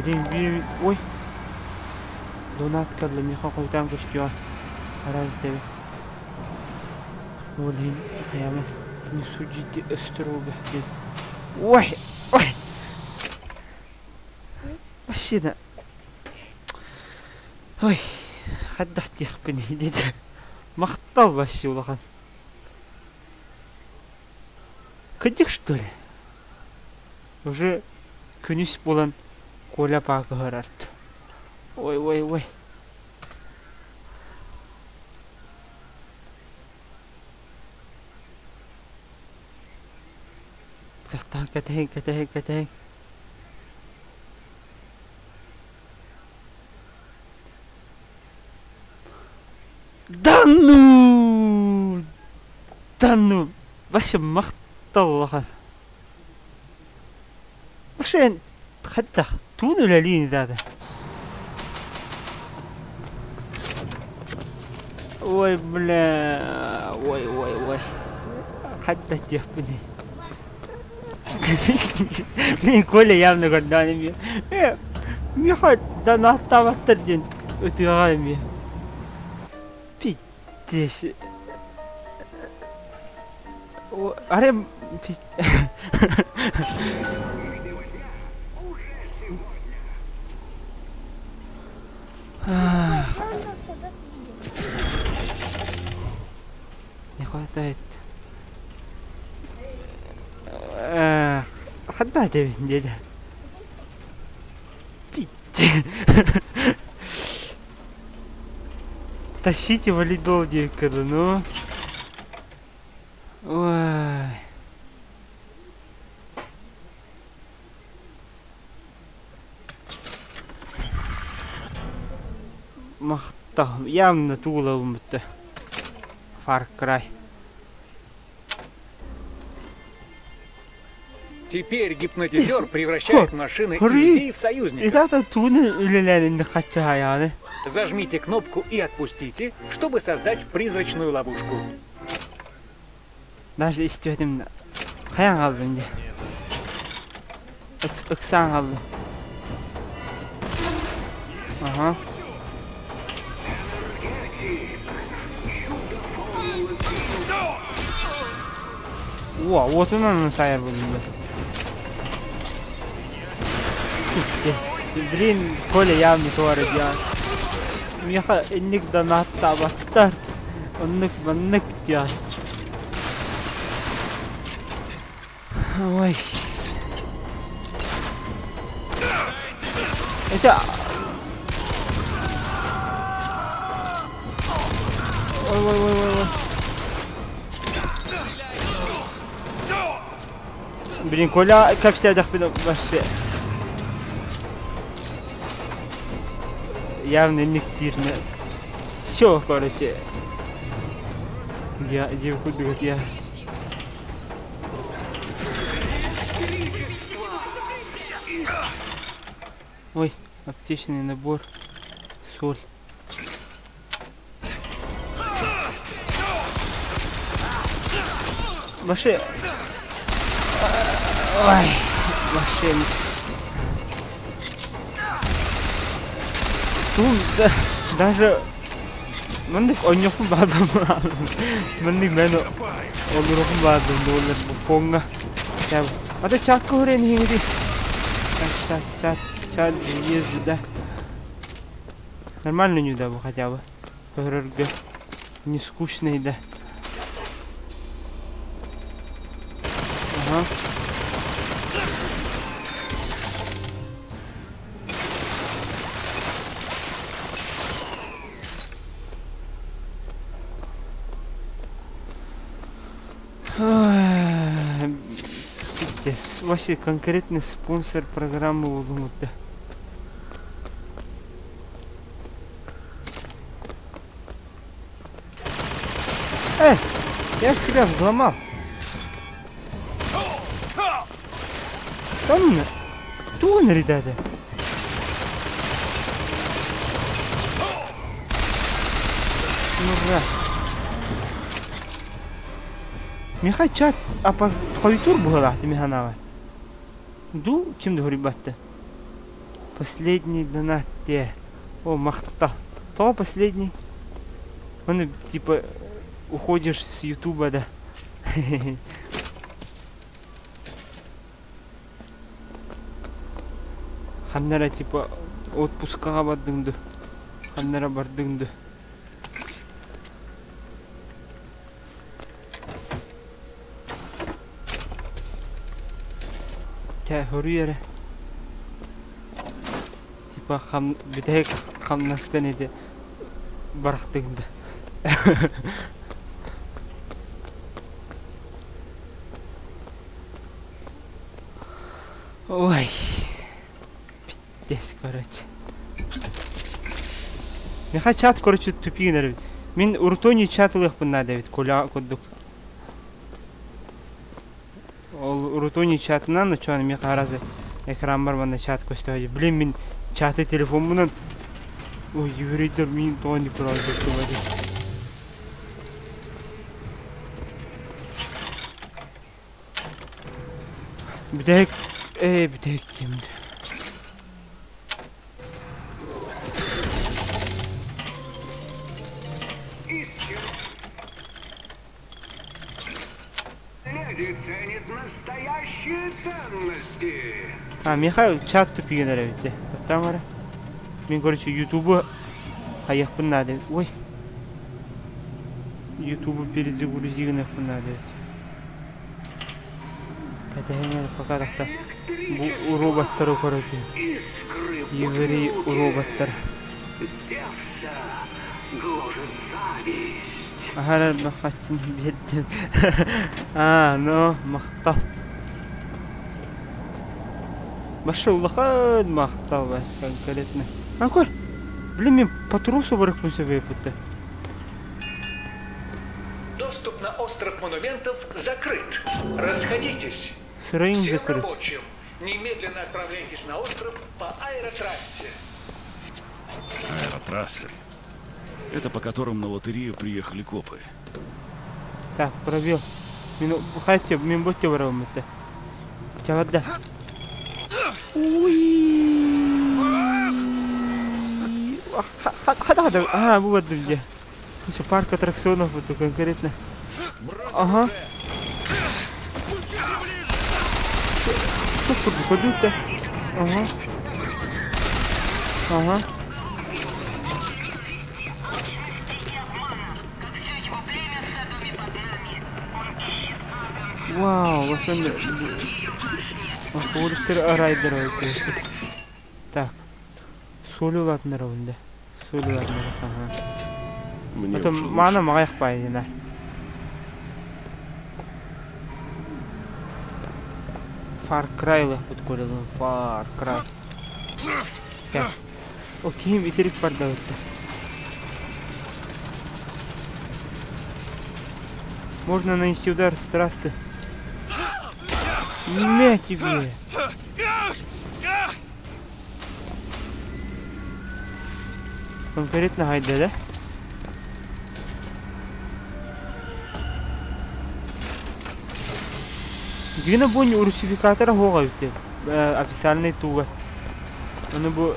Блин, блин, ой. Донат кэллэ миэхэ хойутаан көстүөҕэ. Араас дэбит. Ол иһин хайааман не судите строго диэн. Ой! Ой! Машина. Ой, хайдах диэхпиний диэтэ. Махтал вообще улахан. Кырдьык что ли? Уже күнүс буолан Коля паакыһырарт. Ой, ой, ой. Кэтэһиҥ, кэтэһиҥ, кэтэһиҥ, кэтэһиҥ. Да ну! Да ну! Вообще махтал улахан. Вообще хайдах тугун үлэлиин даада. Ой, бля, ой, ой, ой. Хайдах диэхпиний. Мин Коля явно көрдөөн эмиэ. Миэхэ донаттаабаттар диэн ытыаҕа эмиэ. Пиздец. Арай Не хватает. Ханна диэбин диэтэ. Тащите волейбол диэбиккэ ну. Ой. Махтал. Явно тугулабын бүтэ. Far Cry. Теперь гипнотизер превращает машины и людей в союзников. Это тугун үлэлээн хаччаһаяны. Зажмите кнопку и отпустите, чтобы создать призрачную ловушку. Даже истибэтим хайаан хааллым дии. Ыксаан хааллым. Ага. Уа, уотунан сайар буоллум. Блин, Коля явно туора диэн. Миэхэ инник донаттаабаттар. Оннук маннык диэн. Ой. Это... Ой, ой, ой, ой, ой. Блин, Коля кэпсээдэхпин вообще. Явно инник диирнэ. Все, короче. Я диэн курдук я. Ой, аптечный набор. Соль. Вообще... Ой, вообще... Тут да, даже маннык оонньуохпун баҕарбын маннык мен олоруохпун баҕардым буоллар бу фоҥҥа ата чакка көрөн иһиҥити чат чат чат езжу да нормально не да хотя бы көрөргө не скучный да ага Пиздец. Вообще конкретный спонсор программы буолуммут Эй, я ж тебя взломал. Там тугун ребята. Ну раз. Миэхэ чат апас хойутуур быһыылаах миханаҕа. Ду ким да хоруйбатта. Последний донат диэ. О, махта. То последний. Он типа уходишь с Ютуба, да. Ханнара типа отпускаҕа бардыҥ ду? Ханнара бардыҥ ду? Чэ, хоруй эрэ. Типа хам бүтэһик хамнаскын ити барахтыҥ да. Ой. Пиздец, короче. Миха чат, короче, тупигин эбит. Мин урутоний чат ылыахпын наада эбит, Коля курдук. Ол урутоний чатынан, очоон миэхэ араас экранбар манна чат көстөөдү. Блин, мин чаты телефоммунан Ой, еврейдер мин тоҕо не правда Бүтэһик, ээ, бүтэһик диэм да. Люди ценят настоящие ценности. А, Михаил чат тупигин эрэ эбит Тохтоон эрэ. Мин, короче, Ютубу хайыахпын наада. Ой. Ютубу перезагрузи гыныахпын наада эбит. Кэтэһэн эрэ пока тахта. Бу роботтары короче. Еврей роботтар. Зевса гложет зависть. Аһара бахаччын биэрдим. Аа, но махтал. Баша улахан махтал бас конкретно. А көр. Блин, мен по тросу барыкпын сөбөйпүттэ. Доступ на остров монументов закрыт. Расходитесь. Сырайын Всем закрыт. рабочим немедленно отправляйтесь на остров по аэротрассе. Аэротрассы. Это по которым на лотерею приехали копы. Так, пробел. Мин хайте, мин ботте барабым это. Чавадда. Уй. Хада хада. А, бу бардым де. Еще парк аттракционов вот конкретно. Ага. Что курдук-то? Ага. Ага. Вау, вообще Форестер райдер Так. Солю ладно равнда. Солю ладно, ага. Мне Потом уже мана лучше. магайх пайдина. Far Cry лах бут Far Cry. Так. Окей, итирик барда өттө. Можно нанести удар с трассы. На тебе! Конкретно хайда, да? Дигина бу русификатора хоға бите. Официальный туга. Аны бу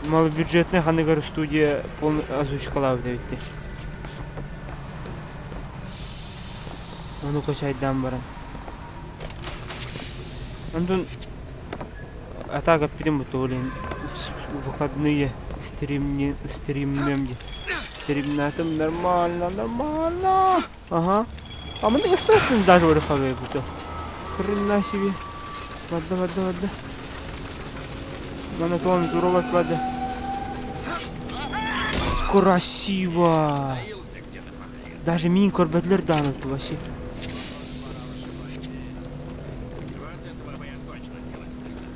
малобюджетный ханыгар студия полный озвучкалап битте. Аны качайдан баран. Антон атака пидем бутолин выходные стримни стримнем стримнатым нормально нормально. Ага. А мы не страшно даже выходные буто. Хрена себе. Вода, вода, вода. Монотон, робот, вода. Красиво. Даже мин корбетлер данут вообще. Вот этого бы я точно делать не стал.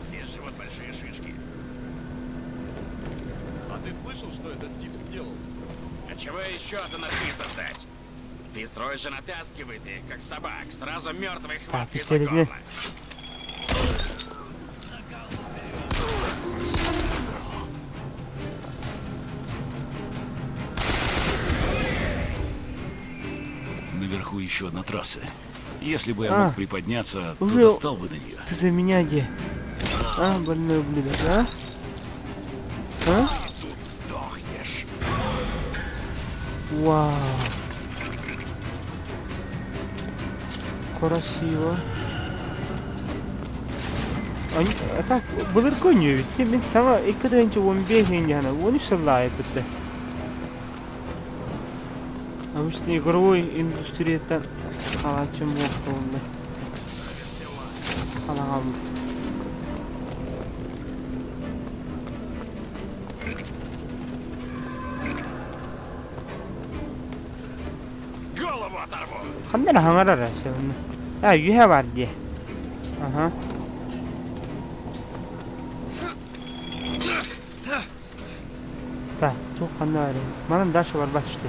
Здесь живут большие шишки. А ты слышал, что этот тип сделал? А чего еще от анархистов ждать? Фицрой же натаскивает их, как собак, сразу мертвой Так, хваткой за пистолет не. горло. Наверху еще одна трасса. Если бы я А. мог приподняться, то Уже достал бы до нее. Ты за меня где? А, больной ублюдок, а? А? Вау. Красиво. А так былыргы оонньуу эбит. Мин саҥа 2015 инньэһэнэ 13 сыллааҕы кытта. Обычно игровой индустрияттан хаалааччым буолуох буолла. Ханаҕам. Голову оторву! Ханна эрэ хаҥарар ээ А, үөһэ баар дии. Аха. Так, туох ханна баарый? Манан дальше барбат что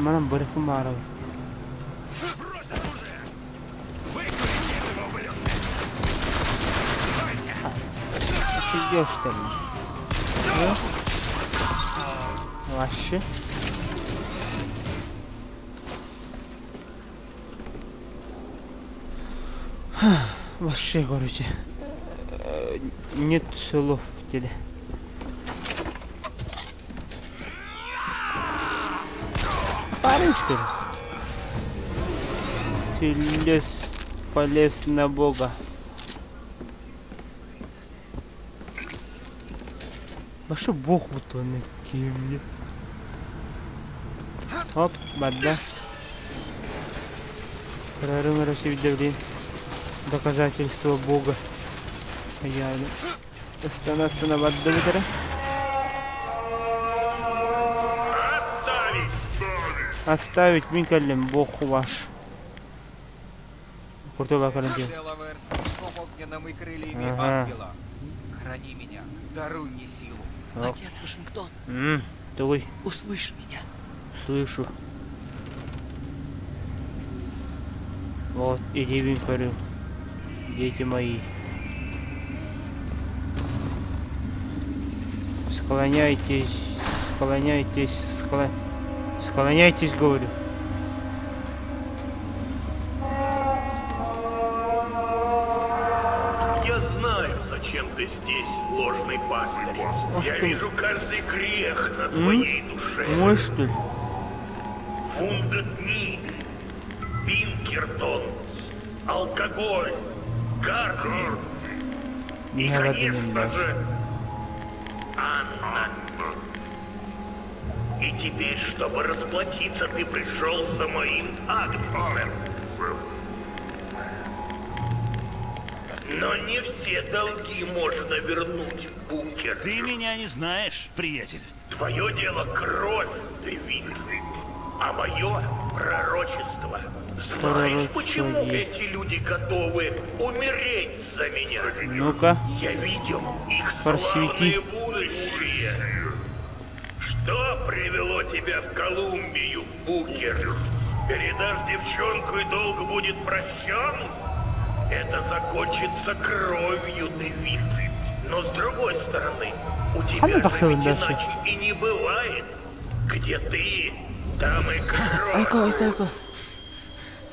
Манан бырыхпын баарабын. Офигел, что ли? Вообще. Вообще, короче. Нет слов тебе. Парень, что ли? Ты лез, полез на бога. Вообще бог будто он кем Оп, бадда. Прорым блин. Доказательство бога. Я... Астана, астана, бадда бутара. Отставить! Отставить мин кэллим, бог ваш. Куртой бакарын дии. Делавэр с клинком огненным и крыльями Ага. ангела. Храни меня, даруй мне силу. Отец Вашингтон, М, Тугуй, услышь меня. слышу. Вот, иди винкарю. Дети мои. Склоняйтесь, склоняйтесь, склоняйтесь, говорю. Я знаю, зачем ты здесь, ложный пастырь. Ах Я ты. вижу каждый грех на М? твоей душе. Мой, что ли? Фундатни, Пинкертон, алкоголь, карты и, Не рады конечно же, Анна. И теперь, чтобы расплатиться, ты пришел за моим агнцем. Но не все долги можно вернуть, Букер. Ты меня не знаешь, приятель. Твое дело кровь, Дэвид, а мое пророчество. Знаешь, почему Пророчество. эти люди готовы умереть за меня? Ну-ка. Я видел их Просвети. славное будущее. Что привело тебя в Колумбию, Букер? Передашь девчонку и долг будет прощен? Это закончится кровью, Дэвид. Но с другой стороны, у тебя Ханна же тахсабын ведь дальше. иначе и не бывает. Где ты, там и кровь. Айка, айка, айка.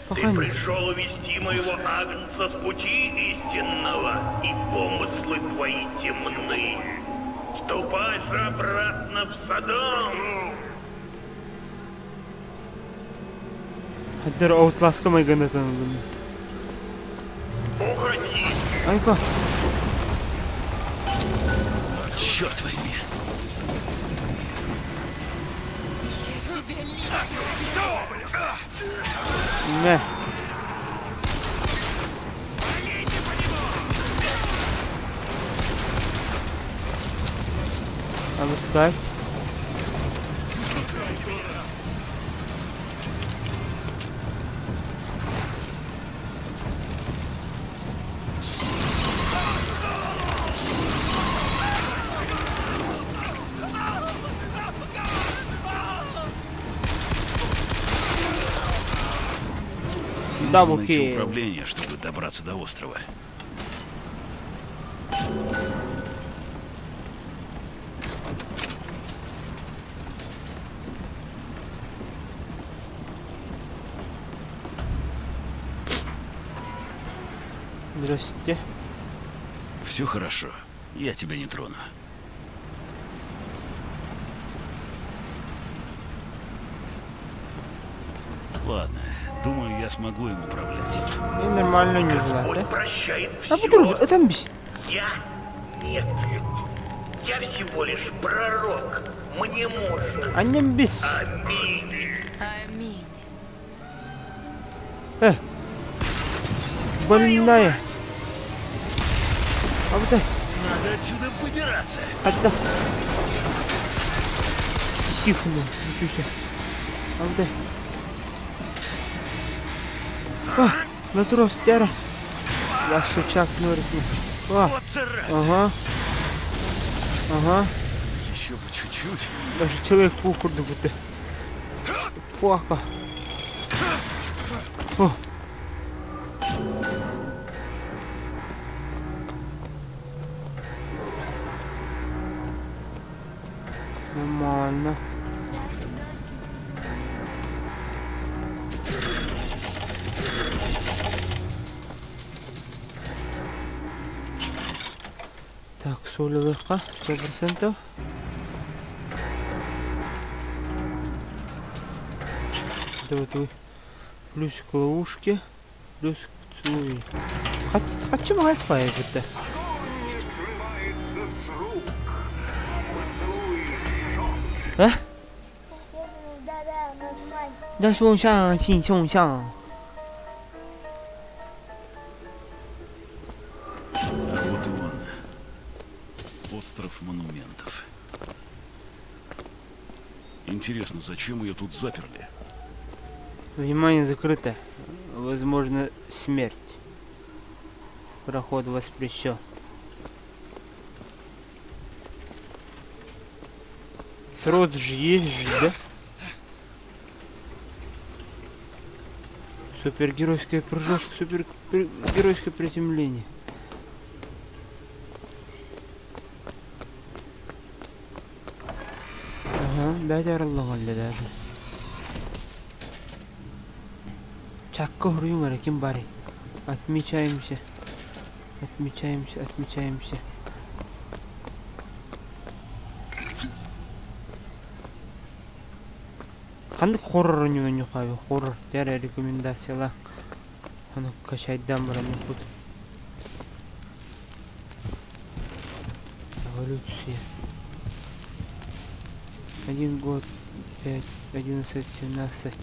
Ты Пахань. пришел увести моего агнца с пути истинного, и помыслы твои темны. Ступай же обратно в Содом. Хаддар Outlast'ка майганатан. Уходи. Айка. Черт возьми. Я себя лично. Не. Обыскать. Нужно найти Даблкил. управление, чтобы добраться до острова. Здрасте. Все хорошо. Я тебя не трону. Ладно, думаю, я смогу им управлять. И нормально не Господь прощает А все. это бис. Я нет. Я всего лишь пророк. Мне можно. Аннем бис. Аминь. Аминь. Больная. А вот Надо отсюда выбираться. Отда. Психну. Ничего А вот А, натурал стяра. Ваша Чак Норрис. А, Вот зараза. ага. Ага. Еще бы чуть-чуть. Даже человек курдук будто. Фака. О. Нормально. Так, соль легка, 100%. Это вот вы. Плюс к ловушке, плюс к поцелуй. Хочу мать это. Не срывается с рук. Поцелуй жжет. А? Да-да, нажимай. 那送上，请送上。 А вот и он. Остров монументов. Интересно, зачем ее тут заперли? Внимание закрыто. Возможно, смерть. Проход воспрещен. Трос же есть же, да? Супергеройское прыжок, супергеройское приземление. Ага, бәдә даже. Чакка хуруюңар ким барый. Отмечаемся. Отмечаемся, отмечаемся. Қандай хоррор ойнойну кабы? Хоррор. Дәрі рекомендациялар. Аны качайдан баран пут. Эволюция. 1 год, 5, 11, 17.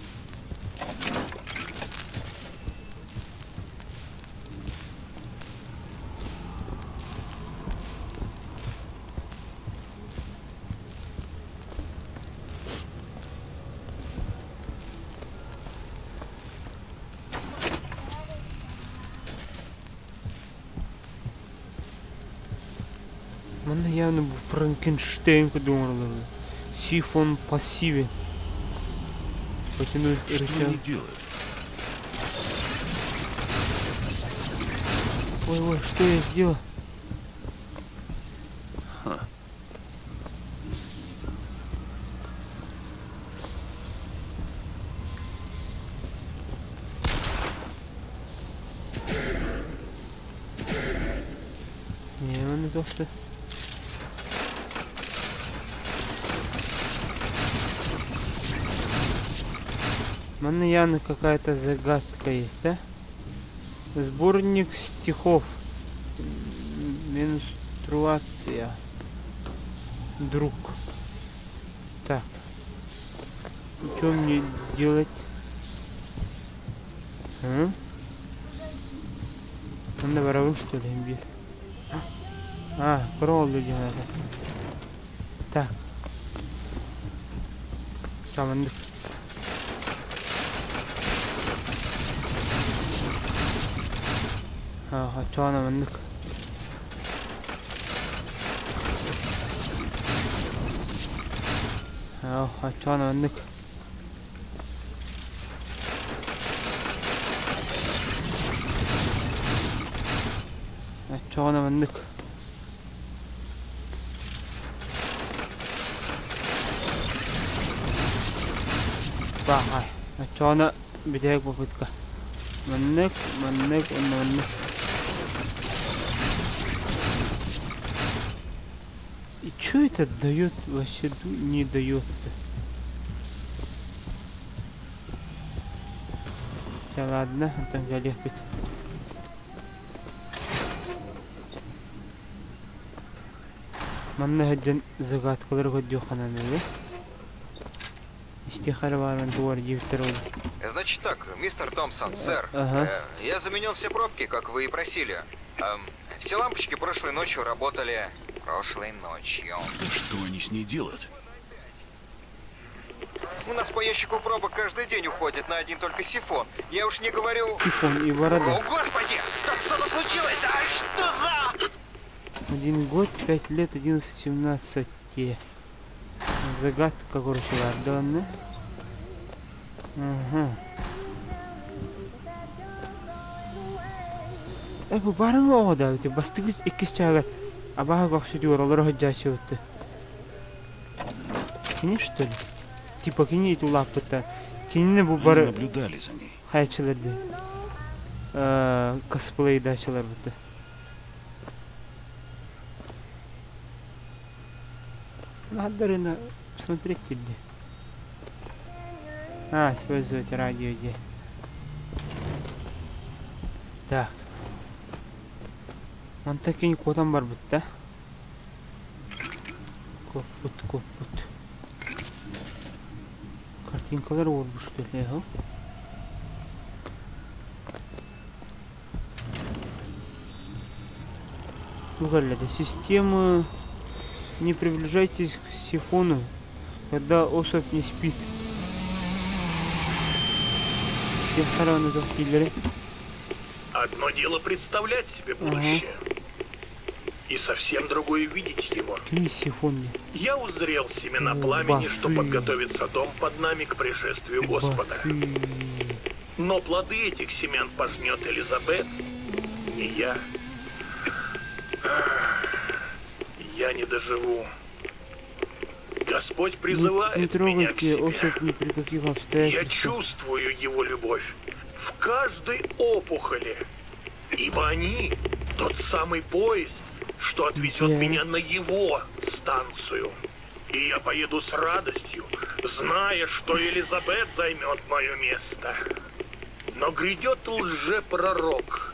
Манна явно бу Франкенштейн кудуңарлары. Сифон пассивен. Потянуть Что рычаг. они делают? Ой, ой, что я сделал? Ха. Не, он просто. Манна явно какая-то загадка есть, да? Сборник стихов. Менструация. Друг. Так. Что мне делать? А? Надо воровым, что ли, имбирь? А, кроллы надо. Так. Tamam. А, чоона маннык. А, чоона маннык. Чоона маннык. Бахай. Чоона бидег попытка. Маннык, маннык, маннык. И что это дает вообще не дает-то? Чэ, ладно, онтон кэлиэхпит. Манна сылдьан загадкалары көрдүөххэ наада. Истиэхэ эрэ баарынан тугу эрэ диэбиттэрэ буолуо. Значит так, мистер Томпсон, сэр, Ага. э, я заменил все пробки, как вы и просили. Эм, все лампочки прошлой ночью работали прошлой ночью. Да что они с ней делают? У нас по ящику пробок каждый день уходит на один только сифон. Я уж не говорю... Сифон и борода. О, господи! Там что-то случилось! А что за... Один год, пять лет, 11, 17. Загадка, короче, ладно. Ага. Э, бу барың оҕо да, бастыгы иккис чааҕа абаһа көхсүтүгэр олоро сылдьааччыбыт. Кини что ли? Типа кини ити улааппыта. Кинини бу Они бары наблюдали за ней. хайачылар дии. Косплейдаачылар бутта. Надо смотреть тебе. А, использовать радио где. Так. Мантан кини куотан барбыт да. Куоппут, куоппут. Картинкалар уорбут что ли, ага? Тугалля, системы. Не приближайтесь к сифону, когда особь не спит. Одно дело представлять себе будущее, и совсем другое видеть его. Кини сифон не. Я узрел семена О, пламени, что басы. подготовит дом под нами к пришествию Господа. Басы. Но плоды этих семян пожнет Элизабет, не я. Я не доживу. Господь Не, призывает не меня к трогайте себе. особь ни при каких Я обстоятельствах. чувствую его любовь в каждой опухоли, ибо они тот самый поезд, что отвезет Да. меня на его станцию. И я поеду с радостью, зная, что Элизабет займет мое место. Но грядет лжепророк,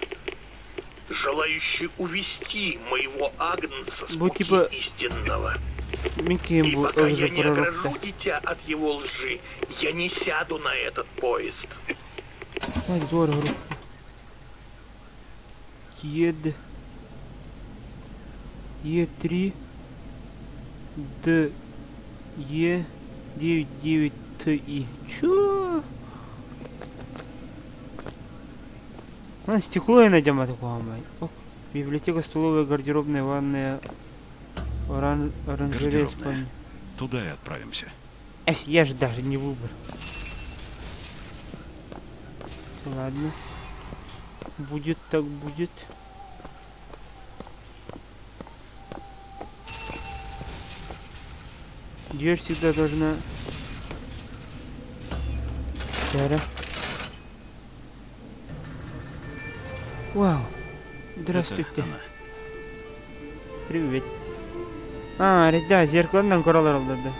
желающий увести моего агнца с Бу пути типа истинного. Мин ким И бу пока я не лжепророкта. огражу дитя от его лжи, я не сяду на этот поезд. Ай, здорово. Ед. Е3. Д. Е. 9, 9, Т, И. Чё? А, стекло я найдем от такого, мать. Библиотека, столовая, гардеробная, ванная, оранжерея, Гардеробная. спальня. Туда и отправимся. Эс, я же даже не выбор. Ладно. Будет так будет. Дверь всегда должна... Тара. Вау. Здравствуйте. Это она. Привет. А, да, зеркалынан көрөлөр алды.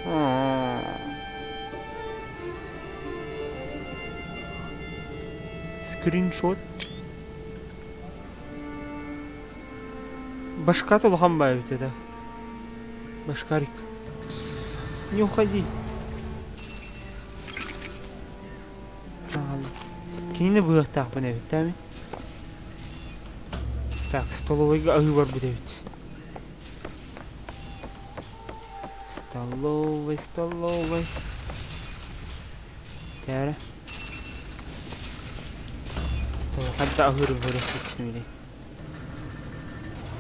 А. Скриншот. Башка улахан баа эбит это. Башкарик. Не уходи. Кинини быһыахтаахпын эбит, тами. Так, столовойга аһыы барбыт эбит. Столовой, столовой. Тәрі. Хатта аһыыр быры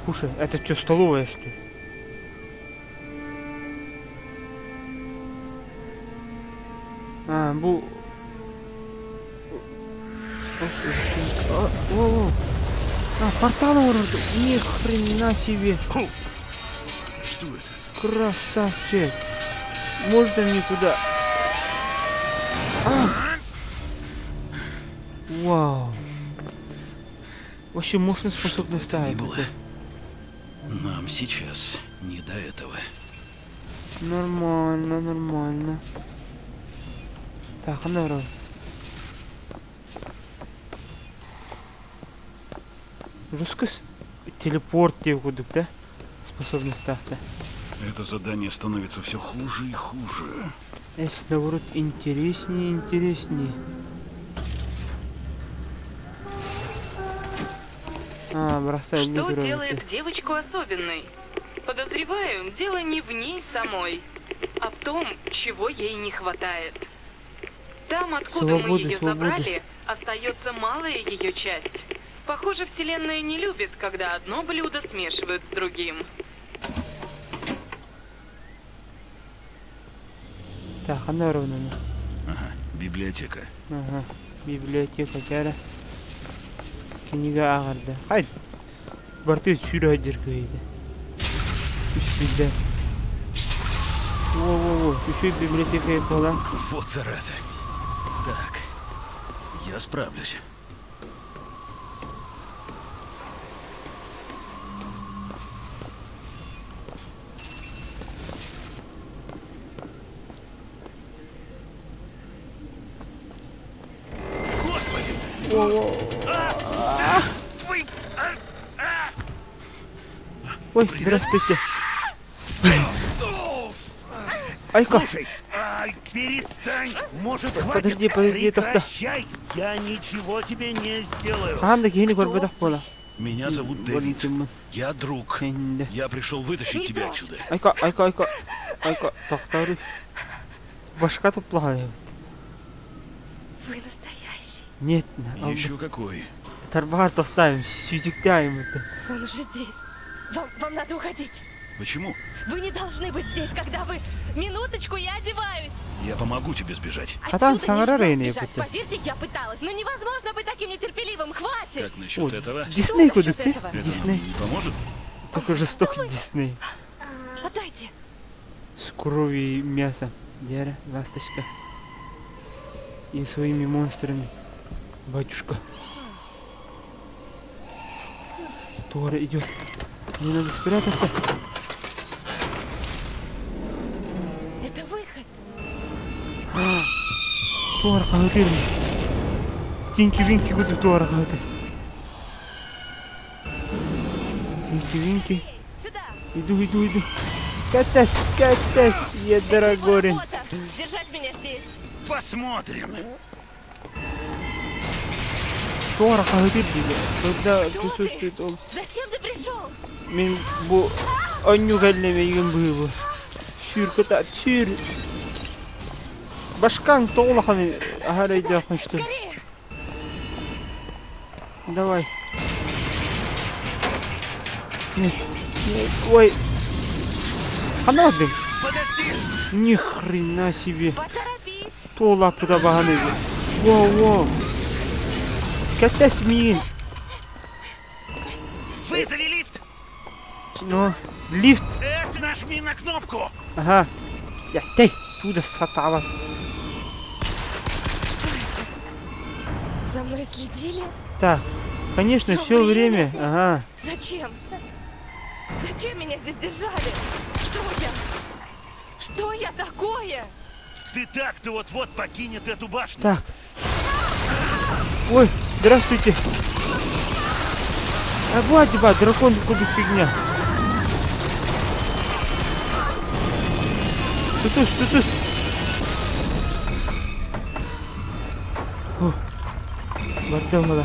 Кушай, это что, столовая, что ли? А, бу... О, о, о. А, портал урод. Ни хрена себе. Что это? Красавчик. Можно мне туда? А! Вау. Вообще мощно способна ставить. было. Нам сейчас не до этого. Нормально, нормально. Так, а наверное. Жестко телепорт диэн курдук да способностаахта. Это задание становится все хуже и хуже. Эс, наоборот, интереснее и интереснее. А, бросай Что делает девочку особенной? Подозреваю, дело не в ней самой, а в том, чего ей не хватает. Там, откуда мы Свободы, ее свободы. забрали, остается малая ее часть. Похоже, Вселенная не любит, когда одно блюдо смешивают с другим. Так, она ровно. Ага, библиотека. Ага, библиотека тяра. Книга ағарды. Хай. Барты сүйрі хадир көйді. Үш билде. Во-во-во, еще библиотека была. Вот зараза. Так, я справлюсь. Ой, здравствуйте. Айка. Слушай, ай, перестань! Может, хватит? Подожди, подожди, тохта. Прекращай! Я ничего тебе не сделаю. Анда кихини көрбөтөх буола. Меня зовут Дэвид. Я друг. Я пришел вытащить тебя отсюда. Айка, айка, айка. Айка, тохтары. Башка туплаха. Вы настоящий. Нет. Еще какой. Тарбаар тохтаем, сүйдүктаем это. Он уже здесь. Вам надо уходить. Почему? Вы не должны быть здесь, когда вы... Минуточку, я одеваюсь. Я помогу тебе сбежать. Хатан Отсюда саҥарар нельзя эйне сбежать. бутты. Поверьте, я пыталась. Но невозможно быть таким нетерпеливым. Хватит! Как насчет этого? Дисней Что кудук насчет те? этого? Это нам Дисней. не поможет? Такой жестокий Дисней. Отдайте. С кровью и мясом. Дяра, ласточка. И своими монстрами. Батюшка. Тора идет. Мне надо спрятаться. Это выход. Тора хаһытыр. Тинки-винки кудук Тора хаһытыр. Тинки-винки. Сюда. Иду, иду, иду. Катась, катась, я дорогорин. Работа. Держать меня здесь. Посмотрим. Тора хаһытыр диде. Когда присутствует он. Зачем ты пришел? Мин бу онню кэллэмэйгин быыбы. Сүүр кыта, сүүр. Башкаң тоҕулахан аһар өйдөөххүн что. Скорее. Давай. Нет, нет, ой. Она блин. Ни хрена себе. Поторопись. То лапы да бағаны. Воу, воу. Кәттәс миин. Вызови лифт! Ну, лифт. Это нажми на кнопку! Ага. Я тей, туда сатава. Что это? За мной следили? Так, конечно, Всё все время. Ага. Зачем? Зачем меня здесь держали? Что я? Что я такое? Ты так-то вот-вот покинет эту башню. Так. Ой, здравствуйте. А вот, ба, дракон куда фигня. Тутус, тутус. О, бардамала.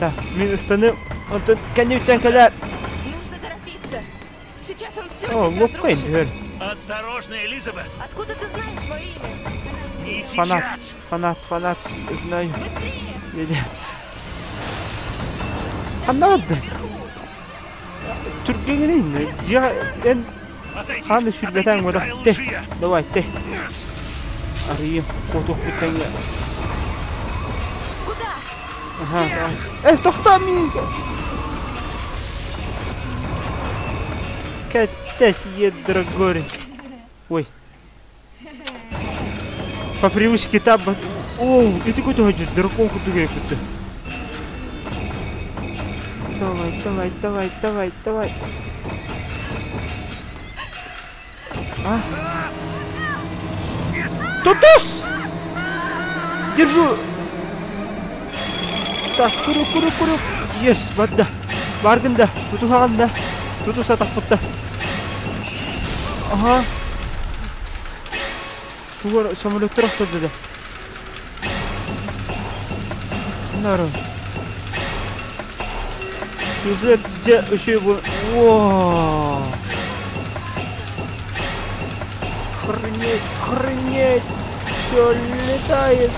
Так, мен ұстаным. Онтон кәнептен кәләр. Нужно торопиться. Сейчас он все О, здесь лопкайын разрушит. бер. Осторожно, Элизабет! Откуда ты знаешь мое имя? Не Фанат, сейчас! фанат, фанат, знаю. Быстрее! Деді. Аннады. Түркеңнен жа эн ханы сүрбетең бода. Те. Давай, те. Арыйым, котух бүтәңе. Куда? Ага, давай. Эс тоқта мин. Кәттәс едрогорин. Ой. По привычке там... Оу, ты куда ходишь? Дракон куда я куда? Давай, давай, давай, давай, давай. А? Тутус! Держу! Так, куру, куру, куру. Yes, барда. Баргын да, тутуһаҕын да. Тутус атахпытта. Ага. Тугар самолеттар охторду да. Нары. Сюжет где еще был. О! Охренеть, охренеть! Все летает.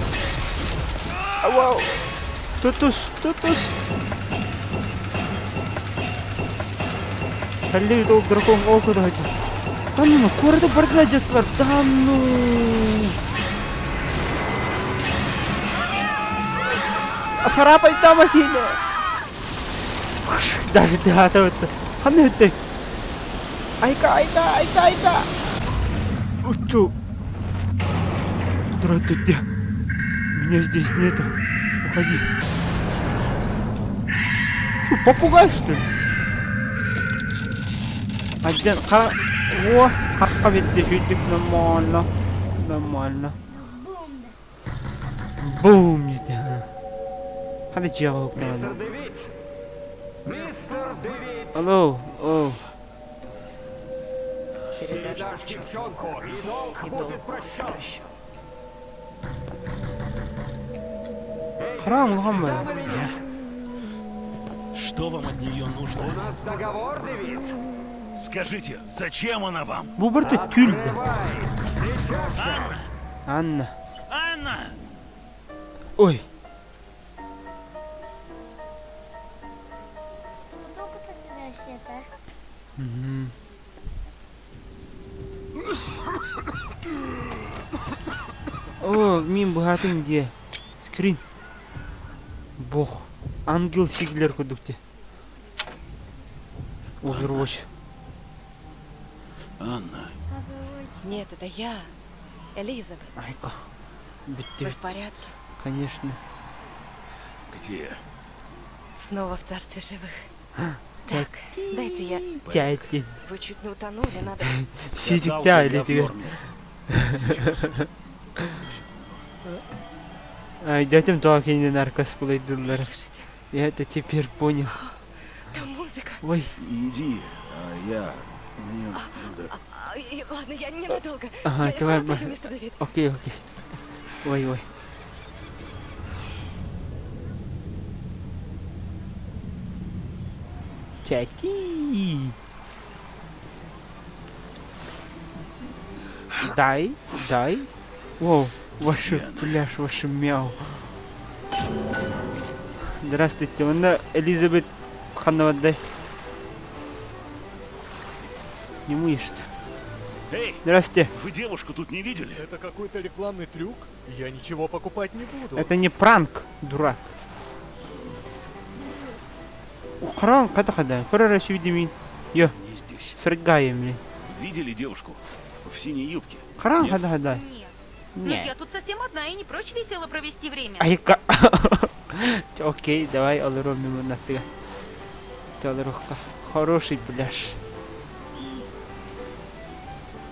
Вау! Тутус, тутус. Халли ол дракон ол куда хотел. Да ну, куда бардына жаттылар. Да ну. Сарапай махина. Даже ты вот. Ханна өттөй. Айка, айка, айка, айка. Учу. Здравствуйте. Меня здесь нету. Уходи. Что, попугай, что ли? Один ха... О, ха ведь нормально. Нормально. Бум, это. Хады чего Алло, о. Передашь девчонку, и долг будет прощен. Храм улахан Что вам от нее нужно? У нас договор, Дэвид. Скажите, зачем она вам? Бу барыта түүл да. Анна. Анна! Ой. Угу. О, мин быһатын где? Скрин. Бог. Ангел сиглер кудукте. Overwatch. Анна. Нет, это я. Элизабет. Айка. Вы в порядке? Конечно. Где? Снова в царстве живых. Так, дайте я... Тяти. Вы чуть не утонули, надо... Сидик-та или тебе? Ай, дядям туакини наркос плейдуллар. Я это теперь понял. Там музыка. Ой. Иди, а я... Мне надо... Ладно, я ненадолго. Ага, я давай. скоро приду, мистер Дэвид. Окей, окей. Ой, ой. Чати. Дай, дай. Воу, ваши пляж, ваши мяу. Здравствуйте, онда Элизабет Ханова дай. Не мышь. Эй, Здрасте. Вы девушку тут не видели? Это какой-то рекламный трюк? Я ничего покупать не буду. Это не пранк, дурак. Храм, ката хада. Хорошо, видим. Йо. Не здесь. Срыгаем ли. Видели девушку в синей юбке? Храм, хада хада. Нет. Но я тут совсем одна и не прочь весело провести время. Айка. Окей, давай, алыром мимо на ты. Хороший пляж.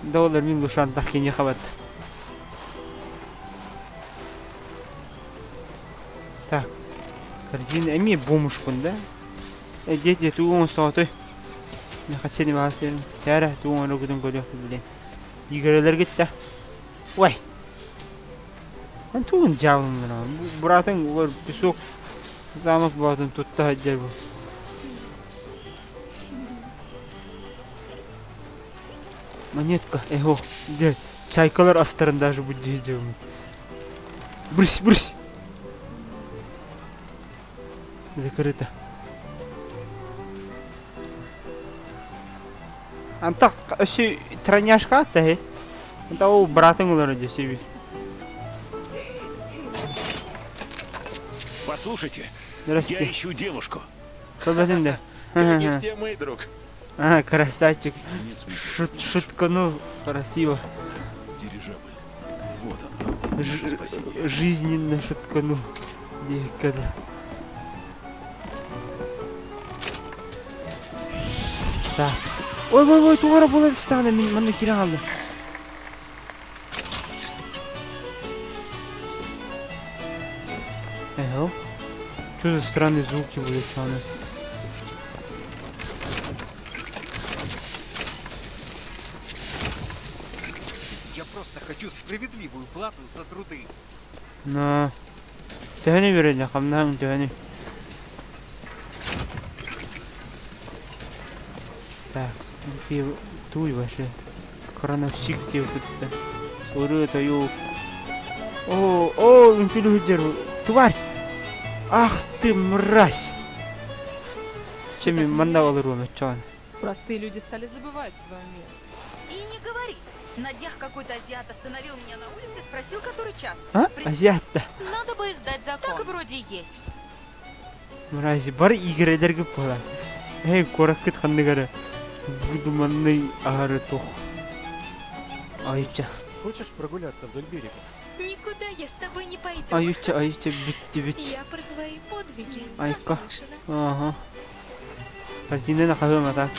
Доллар мин лушан тахини хабат. Так. Корзина. Эми бомушкун, да? Дети, тугун сотой. Не хочу не басырым. Тәра, тугун рогудун көрөк билен. Игерелер кетті. Ой. Мен тугун жабым Братың олар песок замок болатын тутта жер бу. Монетка, эхо, где чайкалар астарын даже будет жейджем. Брысь, брысь. Закрыто. Антак, өсі троняшка атта, хе? Анта ол братың олар десе Послушайте, Здравствуйте. я ищу девушку. Солдатын да. Как и все мы, друг. А, красавчик. Нет смысла. Шутка, ну, красиво. Дирижабль. Вот он. Наше спасение. Жизненно шуткану. Никогда. Так. Ой, ой, ой, тугара болады станы, мен мында келе қалды. Эхо. Что за странные звуки были, чаны? Я просто хочу справедливую плату за труды. На. Төһөнү берели, хамнаһың төһөнү. Так, туй вообще. Крановщик деп тут. Уры тою. О, о, үҥкүүлүһүдэр. Тварь! Ах ты мразь! Семи манна олоруом оччоон. Простые люди стали забывать свое место. И не говори. На днях какой-то азиат остановил меня на улице и спросил, который час. А? Азиат-то. Надо бы издать закон. Так вроде есть. Мрази, бар игрелерге буолар. Эй, куораккыт ханнык эрэ выдуманный аһары туох. Айыча. Хочешь прогуляться вдоль берега? Никуда я с тобой не пойду. Айыча, айыча, бүттүбүт. Я про твои подвиги Айка. наслышана. Ага. Картинаны хаһыам ата.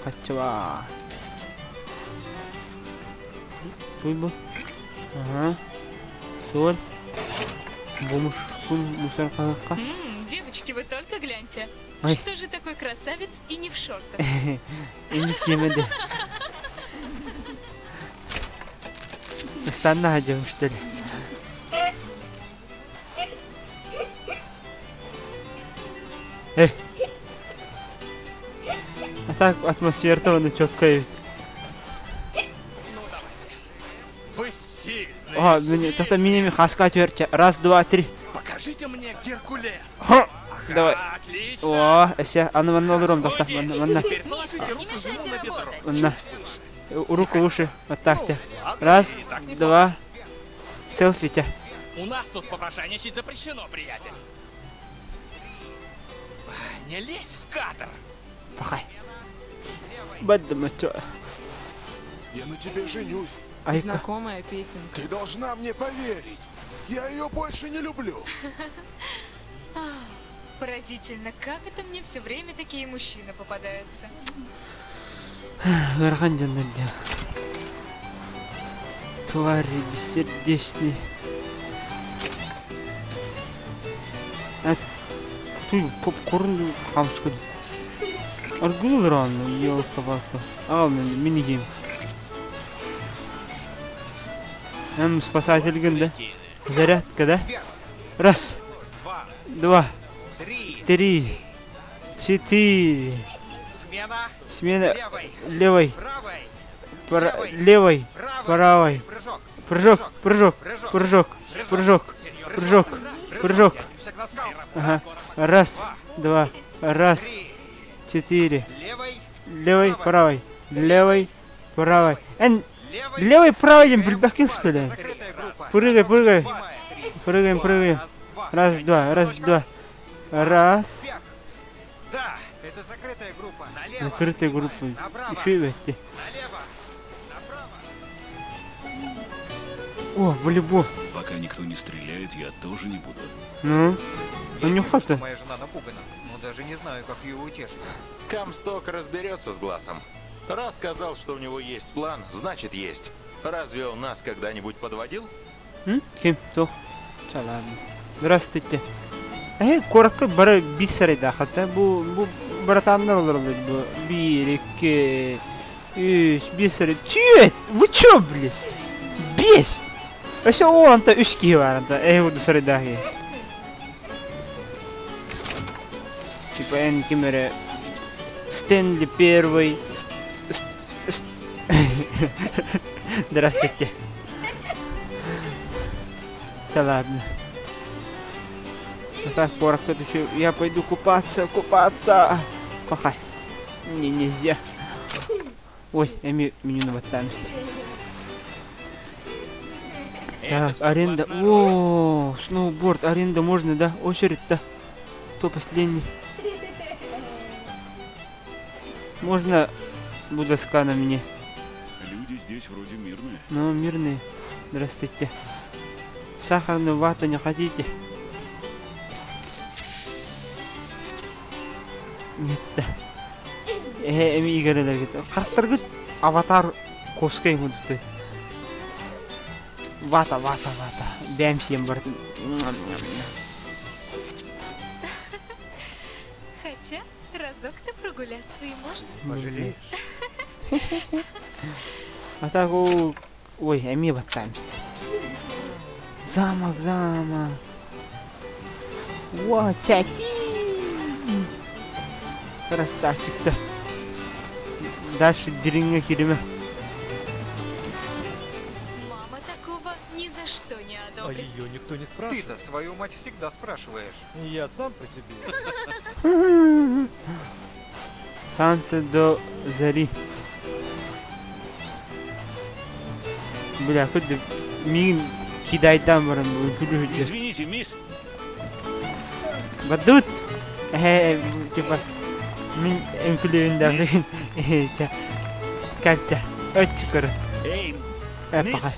Хаччыба. Туй бу. Ага. Соль. Бумуш. Кун мусор хаһыахха. М, девочки, вы только гляньте. Ой. Что же такой красавец и не в шортах? Инник диэмэ Ыстанна сылдьабын что ли? Эй! А так атмосфера оны четко ведь. Вы сильные, А, мини, тоқта мини хаска түһэрчэ. Раз, два, три. Покажите мне Геркулеса. Ха! Давай. Отлично. О, эсэ, аны манна олором тоқта. Манна, манна. Теперь положите руку ему на бедро. Манна. Руку выше. Вот так те. Раз, два. Селфи те. У нас тут попрошайничать запрещено, приятель. Не лезь в кадр. Пахай. Баддама чё. Я на тебе женюсь. Айка. Знакомая песенка. Ты должна мне поверить. Я ее больше не люблю. Ах, Поразительно, как это мне все время такие мужчины попадаются. Ыарахан дьоннор дии. Твари бессердечные. А ты попкорн хамскын. Аргул рано, елка-палка. А, мини-гейм. Эм, спасатель да? Зарядка, да? Раз, два, три, четыре. Смена. Смена Левой. левой. Правой. Пра- левой. Правой. Прыжок, прыжок, прыжок, прыжок, прыжок, прыжок. Ага. Раз, два, раз, четыре. Левой, правой, левой, правой. Эн, левой, правой, диэн билбэккин что ли? Прыгай, прыгай. Прыгаем, прыгаем. Раз, два, раз, два. Раз. Да, это закрытая группа. Налево. Закрытая группа. Еще и эти. О, волейбол. Пока никто не стреляет, я тоже не буду. Ну, ну Я не вижу, что хватит. моя жена напугана, но даже не знаю, как ее утешить. Камсток разберется с глазом. Раз сказал, что у него есть план, значит есть. Разве он нас когда-нибудь подводил? М? Ким? Туох. Чэ, ладно. Здравствуйте. Э, куоракка бары биир сарайдаахата. Бу, бу братаннар олороллор бу. Биир, икки, үс, биир сарай. Түөрт! Вы чё, блин? Биэс! Өссө онто үс киһи баар онто. Э, буду сарайдаах Типа эн ким эрэ Стэнли первый. Здравствуйте. Да ладно. Ну Так, куоракка еще. Я пойду купаться, купаться. Пахай. Мне нельзя. Ой, эми меню баттамсть. Так, аренда. О, сноуборд, аренда можно, да? Очередь-то. Кто последний? Можно доска на мне? Люди здесь вроде мирные. Ну, мирные. Здравствуйте. Сахарную вату не хотите? Нет, да. Э, эми игерелер Харахтаргыт аватар коскай мудты. Вата, вата, вата. Бэм сиэн бар. Разок-то прогуляться и можно. Пожалеешь? А так ол... Ой, эмиэ баттаамст. Замок, замок. Во, чати! Красавчик-то. Дальше дириҥҥэ кииримэ. Мама такого ни за что не А одобрит. ее никто не спрашивает. Ты-то свою мать всегда спрашиваешь. Я сам по себе. Танцы до зари. Бля, куда мин кидайдан баран бу күлү. Извините, мисс. Бадут. Э, типа мин үҥкүүлүүн да. Катя, өчкөр. Эй, Э, мисс пока.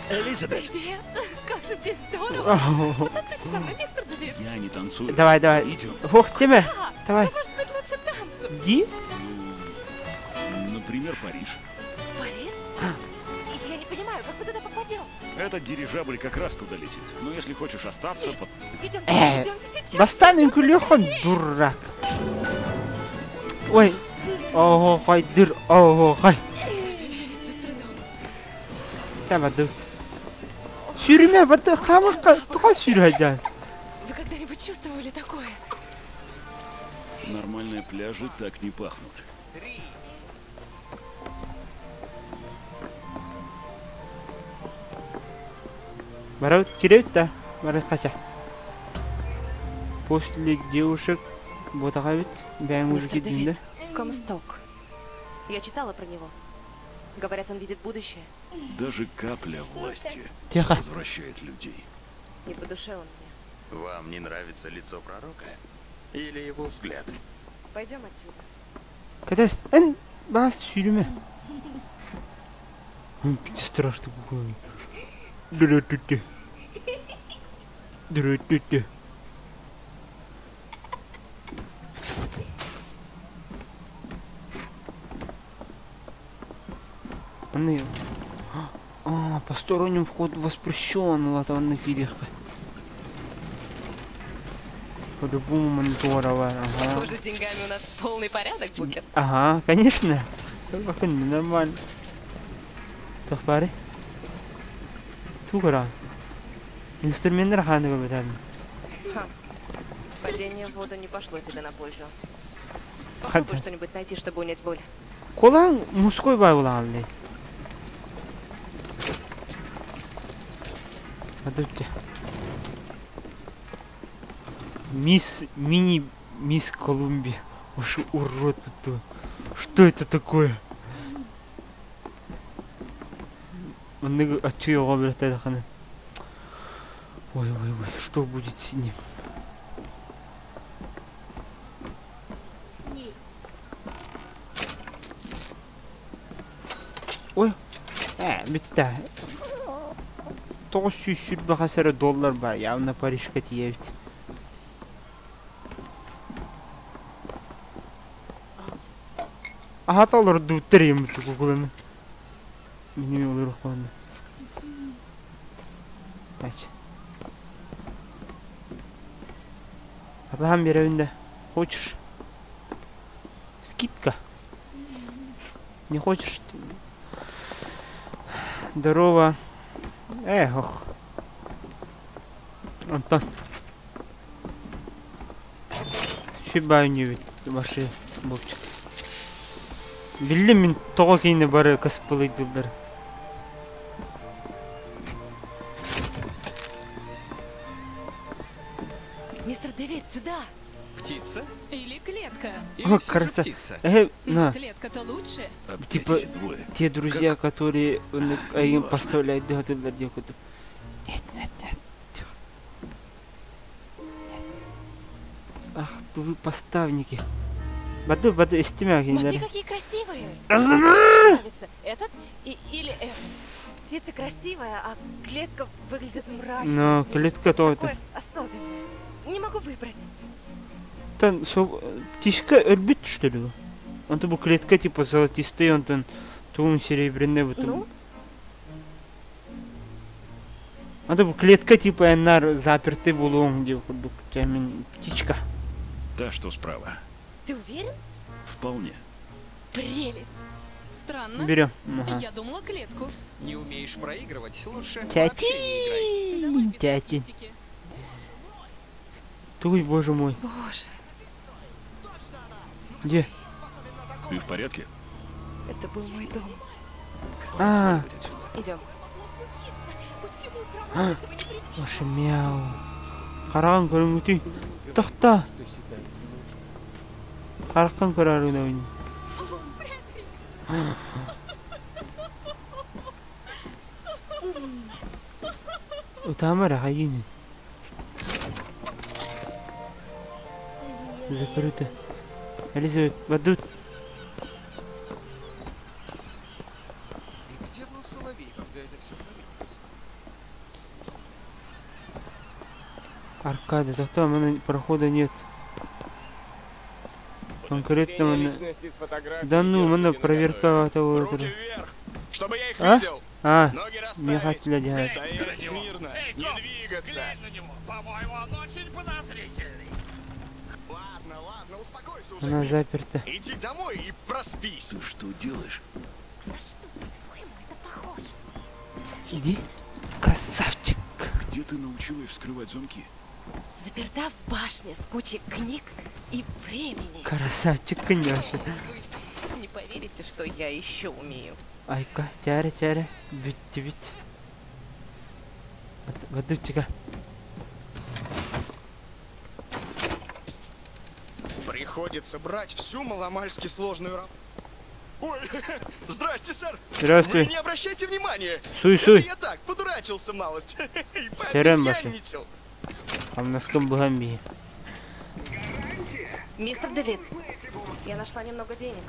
Элизабет. Привет! Как же здесь здорово! Потанцуйте со мной, мистер Девид! Я не танцую. Давай, давай. Идем. Ох, тебе. Давай. Что может быть лучше танцев? Ди. Например, Париж. Париж? Я не понимаю, как мы туда попадем? Этот дирижабль как раз туда летит. Но если хочешь остаться, по- Идемте, Э, идемте сейчас! Бастан үҥкүүлүөххүн дурак. Ой. Ого, хай дыр, ого, хай. Даже верится с трудом. Та баду. Сүүрүмэ бады хамакка туга сүүрәдә. Вы когда-нибудь чувствовали такое? нормальные пляжи так не пахнут. Барабыт кирэбит да, бары кача. После девушек ботаға бит, бәң Мистер музыки динде. Дэвид, Комсток. Я читала про него. Говорят, он видит будущее. Даже капля власти Тихо. возвращает людей. Не по душе он мне. Вам не нравится лицо пророка? Или его взгляд? Пойдем отсюда. Катас, эн бас сүүрүмэ. Страшно какой. Дүрү-дү-дү. Дүрү-дү-дү. Аны... А, посторонним вход воспрещен, ладно, филихка. По-любому монитора, ага. Похоже, с деньгами у нас полный порядок, Букер. Ага, конечно. Как он нормально. Тохпары. Тугара. Инструменттер ханы көбөтәм. Ха. Падение в воду не пошло тебе на пользу. Хотя- Попробуй что-нибудь найти, чтобы унять боль. Колан мужской бай булаалли. Адутте. Мисс мини мисс Колумбия. Уж урод тут. Что это такое? Онны ачыйга билет ханы. Ой, ой, ой, что будет с ним? Ой, э, битте. 900 бахасары доллар бар, явно Парижка тиебит. Аха талар дуттер кукуланы. Минеме олар куаны. Ач. Атахан беребинде. Хочешь? Скидка. Не хочешь? Здорово. Эх, ох. Антон. Шибаю ведь ваши бобчик. Биллим мин тоҕо киини бары косплейдылар. Мистер Дэвид, сюда! Птица? Или клетка. О, краса. Э, Но на. клетка-то лучше. Типа, те друзья, которые он им поставляют дыхательные девку. Нет, нет, нет. Тихо. Нет. Ах, вы поставники. Баду, баду, истимя Смотри, какие красивые! Ага. Мне нравится этот и, или этот. Птица красивая, а клетка выглядит мрачно. Но клетка то это. Такое особенное. Не могу выбрать. Там птичка өлбүт, что ли? Он то клетка типа золотистый, он там туун серебряный. Вот Ну? А то клетка типа эннар заперты булуң деп курдук. Птичка. Та, что справа. Ты уверен? Вполне. Прелесть. Странно. Берем. Ага. Я думала клетку. Не умеешь проигрывать, лучше Тяти. вообще не играй. Тяти. Туй, боже мой. Боже. Где? Ты в порядке? Это был мой дом. А, Идем. а. Боже, мяу. Қараған көрінгүтүй. Тоқта. Қараққан көрәрін ойын. Утамара хайын. Закрыто. Элизабет, воду. И где был Соловей, когда это все творилось? Аркада, тоқта, мына прохода нет. Конкретно мына... Личности с фотографией Да ну, мына держите проверка того этого. Чтобы я их А? видел. А, Ноги не расставить. хотела делать. Стоять смирно, не двигаться. По-моему, он очень подозрительный. Ладно, ладно, успокойся уже. Она заперта. Иди домой и проспись. Ты что делаешь? Иди, красавчик. Где ты научилась вскрывать замки? Заперта в башне с кучей книг и времени. Красавчик, конечно. Не поверите, что я еще умею. Айка, чары, чары, бит, бит. Водучика. Приходится брать всю маломальски сложную работу. Ой, здрасте, сэр. Здравствуй. Вы не обращайте внимания. Суй, суй. Это я так, подурачился малость. И Сэрэн башы. пообезьянничал. Амнаскын бұған бей. Мистер Дэвид, я нашла немного денег.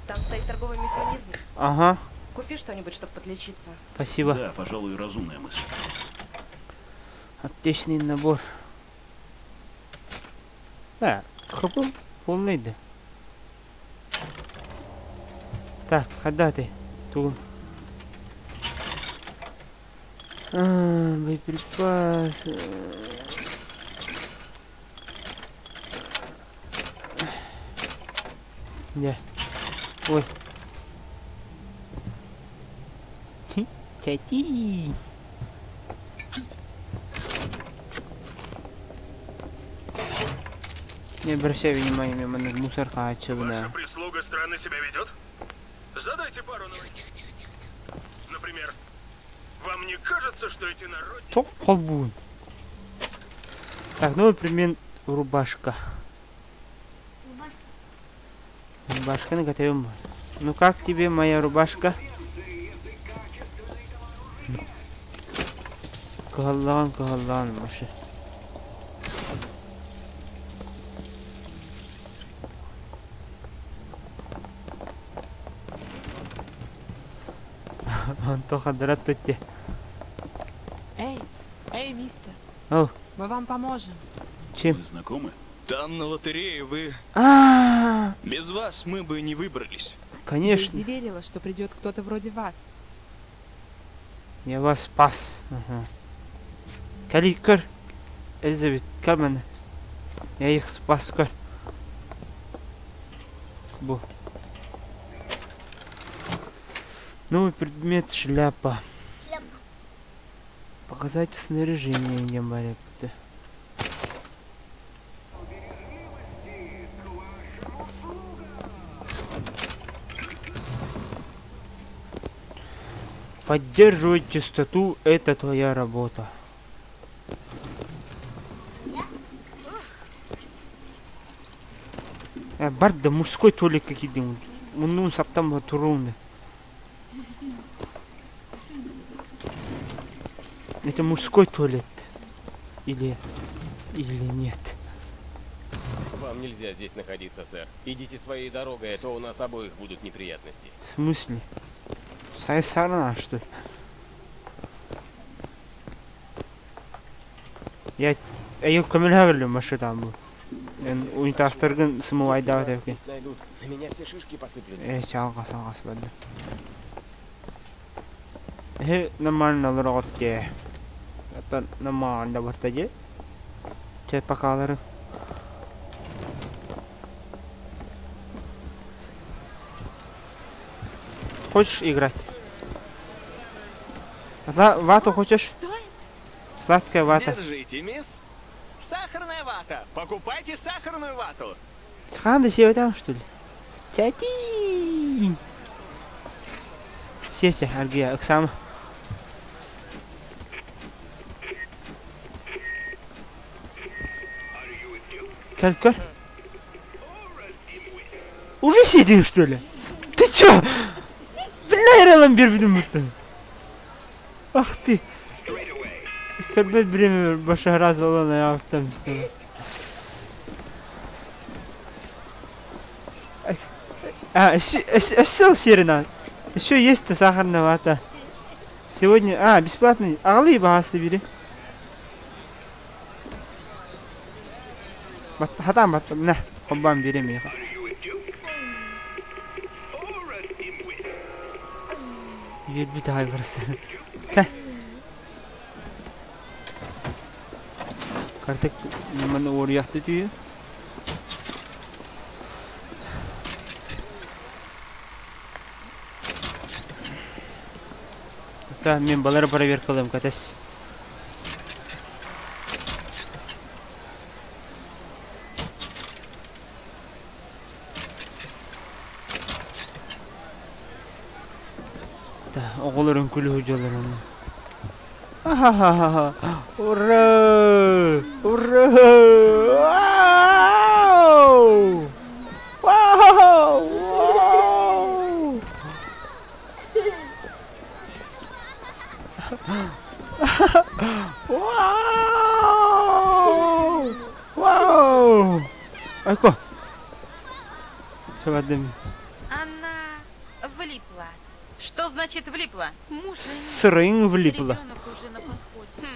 Там стоит торговый механизм. Ага, Купи что-нибудь, чтобы подлечиться. спасибо. Да, пожалуй, разумная мысль. Аптечный набор. Да, хапым полный да. Так, когда ты? Тугун. А, боеприпасы. Где? Ой. Тяти. Не обращай внимания, меня мусорка очевидно. Ваша прислуга странно себя ведет? Задайте пару... Например, вам не кажется, что эти народники... Тоқ қолбуын. Так, новый предмет рубашка. Рубашка наготовим. Ну как тебе моя рубашка? Каллан, каллан, маша. Антоха, здравствуйте. Эй, эй, мистер, О, мы вам поможем. чем? Вы знакомы? Там на лотерее вы... А, Без вас мы бы не выбрались. Конечно. Дейзи верила, что придет кто-то вроде вас. Я вас спас. Ага. Кали, көр. Элизабет, көр мені. Я их спас, көр. Бу. Новый предмет шляпа. Шляпа. Показать снаряжение не барепты. Поддерживать чистоту – это твоя работа. Бар да мужской туалет какие-то. Муннун саптам туруны. Это мужской туалет. Или... Или нет. Вам нельзя здесь находиться, сэр. Идите своей дорогой, а то у нас обоих будут неприятности. В смысле? Сайсарна, что ли? Я... Я көмөлһөгөрлү машина бу. Эн унитазтаргын смывайдаа Если вас тепки. здесь найдут, на меня все шишки посыплются. Э, чалга салгас барды. Э, нормально лороготте. Это нормально бартаje. Че покалары. Хочешь играть? Вату хочешь? Что это? Сладкая вата. Держите, мисс. Сахарная вата. Покупайте сахарную вату. Ханда себе там, что ли? Тяти! Сетя, Аргия, Оксана. Кел, кел. Уже сидим, что ли? Ты чё? Бля, bir будто. Ах ты. Когда время больше раз я автом. А, сел сирена. Еще есть-то сахарная вата. Сегодня... А, бесплатный. Алы багасты бери. Хатам баттам. На, хоббам берем их. Елбит ай просто. Картек маны орияқты түйі. Та мен балар проверкалым катас. Та оғыларын күлі хүжаларын. Ахахаха. Ура! Ура! Вау! Вау! Вау! Вау! Айко. Чабадым. Она влипла. Что значит влипла? Муж Сырын влипла. Ребенок уже на подходе.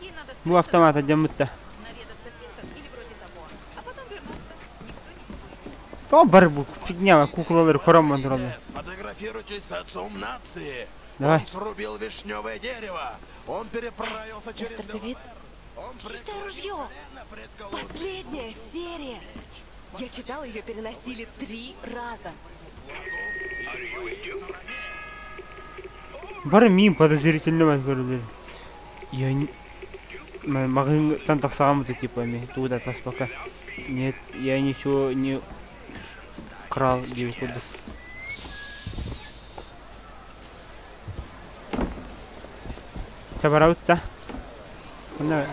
Ей надо Бу автомат адямытта. наведаться в Финтон или вроде того, а потом вернуться. Никто ничего не То бар бу фигня куклалар короман туралы. Сфотографируйтесь с отцом нации. Давай. Он срубил вишневое дерево. Он переправился через Мистер Дэвид, чистое ружье. Последняя серия. Я читала, ее переносили 3 раза. Бар мин подозрительно бар көрүлөр. Я не... Магын тантақсағам типа ми туда тас пока. Нет, я ничего не крал деп курдук. Чабараут да. Мына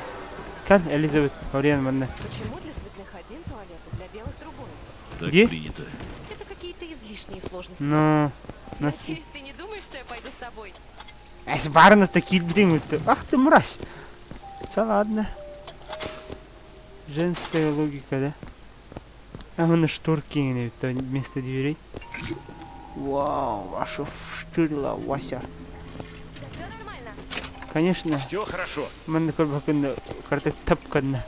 кан Элизабет Ориан мына. Почему для цветных один туалет, а для белых другой? Так Где? принято. Это какие-то излишние сложности. Ну, Надеюсь, ты не думаешь, что я пойду с тобой? Эс барна такие блин, ах ты мразь. Всё, ладно. Женская логика, да? А мы на шторки это вместо дверей. Вау, ваша штырла, Вася. Конечно. Все хорошо. Мы на карта тапканна.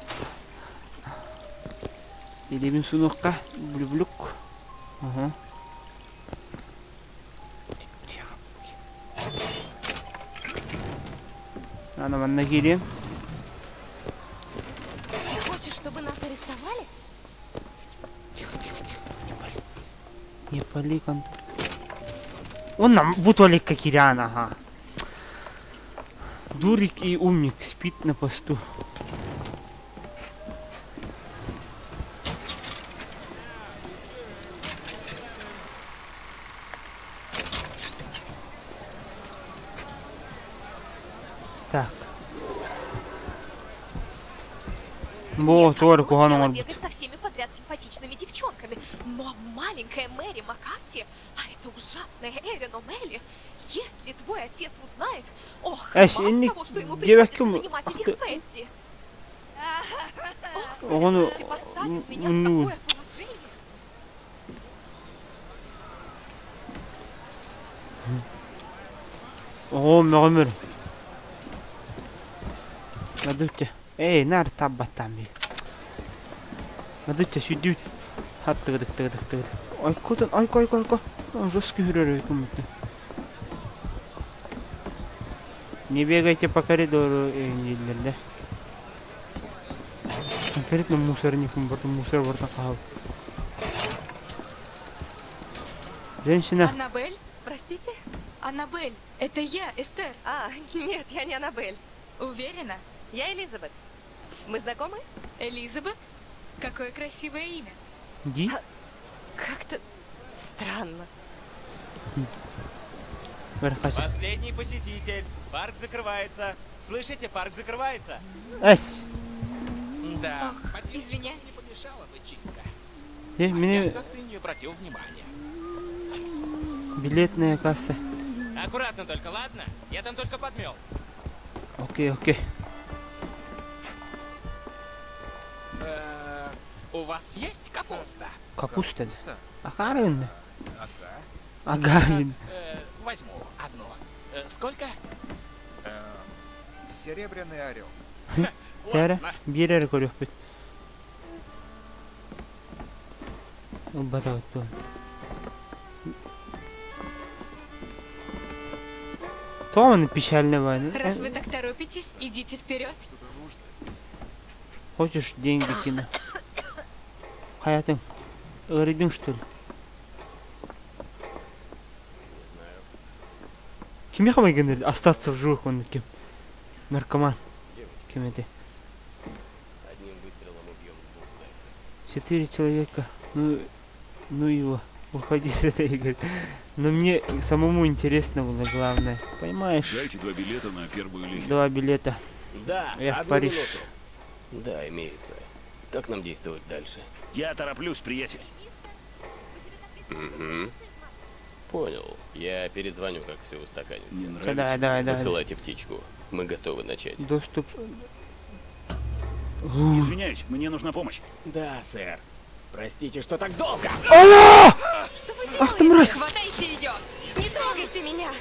Или бин сунукка, блюблюк. Ага. Ана манна киирим. Ты хочешь, чтобы нас арестовали? Не пали контур. Он нам бутолик кирян, ага. Дурик и умник спит на посту. Так. Во, тварь, кугану Хотела он. бегать со всеми подряд симпатичными девчонками, но маленькая Мэри Маккарти, а это ужасная Эрин О'Мэлли, если твой отец узнает, ох, Эш, мало инник того, что ему девятки приходится м- нанимать ах этих ты. Пэдди. Ох, Он, ты поставил меня в ну, такое положение. О, мөҕөмөр. Мадутча. Эй, нар таббаттам би. Мадутча сүдүүт. Хат тыгыдык тыгыдык тыгыдык. Ой, кутун, ой, кой, кой, кой. Жесткий хүрөр өкүмүттү. Не бегайте по коридору, дииллер, да. Конкретно мусорником, бартын мусор бартын кахал. Женщина. Аннабель? Простите? Аннабель, это я, Эстер. А, нет, я не Аннабель. Уверена? Я Элизабет. Мы знакомы? Элизабет? Какое красивое имя. Ди? Как-то странно. Последний посетитель. Парк закрывается. Слышите, парк закрывается. Эс. Да, Ох, извиняюсь. Не помешала бы чистка. Э, мне Я как-то не обратил внимания. билетная касса. Аккуратно только, ладно? Я там только подмел. Окей, окей. У вас есть капуста? Капуста. Ахарын. Ага. Ага. Возьму одну. Сколько? Серебряный орел. Тәрі, берер көрөкпүт. Ылбата отту. Тома печально байна. Раз вы так торопитесь, идите вперед. Хочешь деньги кину? Хаятың, ырыдың что ли? Ким хамай остаться в живых он кем? Наркоман. Кем это? Одним выстрелом убьем двух зайцев. 4 человека. Ну, ну его. Уходи с этой игры. Но мне самому интересно было, главное. Понимаешь? Дайте 2 билета на первую линию. 2 билета. Да, Я в Париж. Минуту. Да, имеется. Как нам действовать дальше? Я тороплюсь, приятель. Угу. Понял. Я перезвоню, как все устаканится. Не нравится? Давай, давай, давай. Высылайте птичку. Мы готовы начать. Доступ. Извиняюсь, мне нужна помощь. Да, сэр. Простите, что так долго. Алло! Что вы Ах ты мразь! Хватайте ее! Не трогайте меня!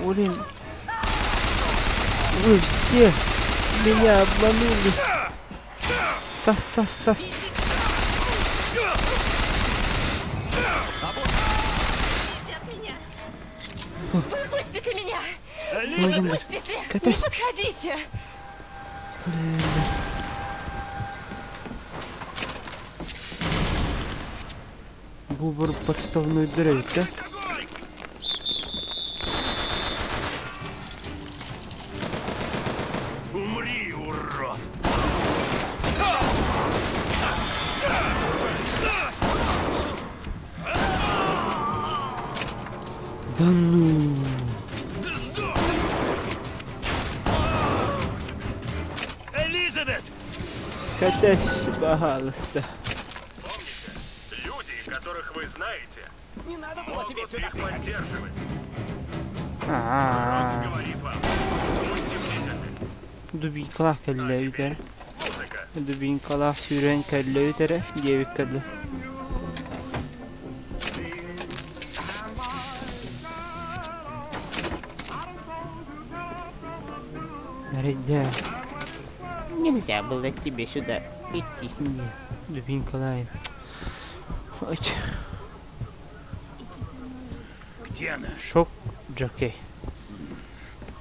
Блин. Вы все меня обманули. Сас, сас, сас. Идите от меня! Выпустите меня! Выпустите! Не подходите! Блин. Бубр подставную дыру, да? Умри, урод! Да ну! Элизабет! Катась, пожалуйста. Помните, люди, которых вы знаете, не надо было тебе могут сюда их поддерживать. А-а-а. Говорит вам, будьте бдительны. Дубинкалаах кэллэ үтэр. Музыка. Дубинкалаах сүүрэн кэллэ үтэрэ диэбит кэллэ. Нарядя. Нельзя было тебе сюда идти. Дубинкалайн. Ой. Где она? Шок Джокей.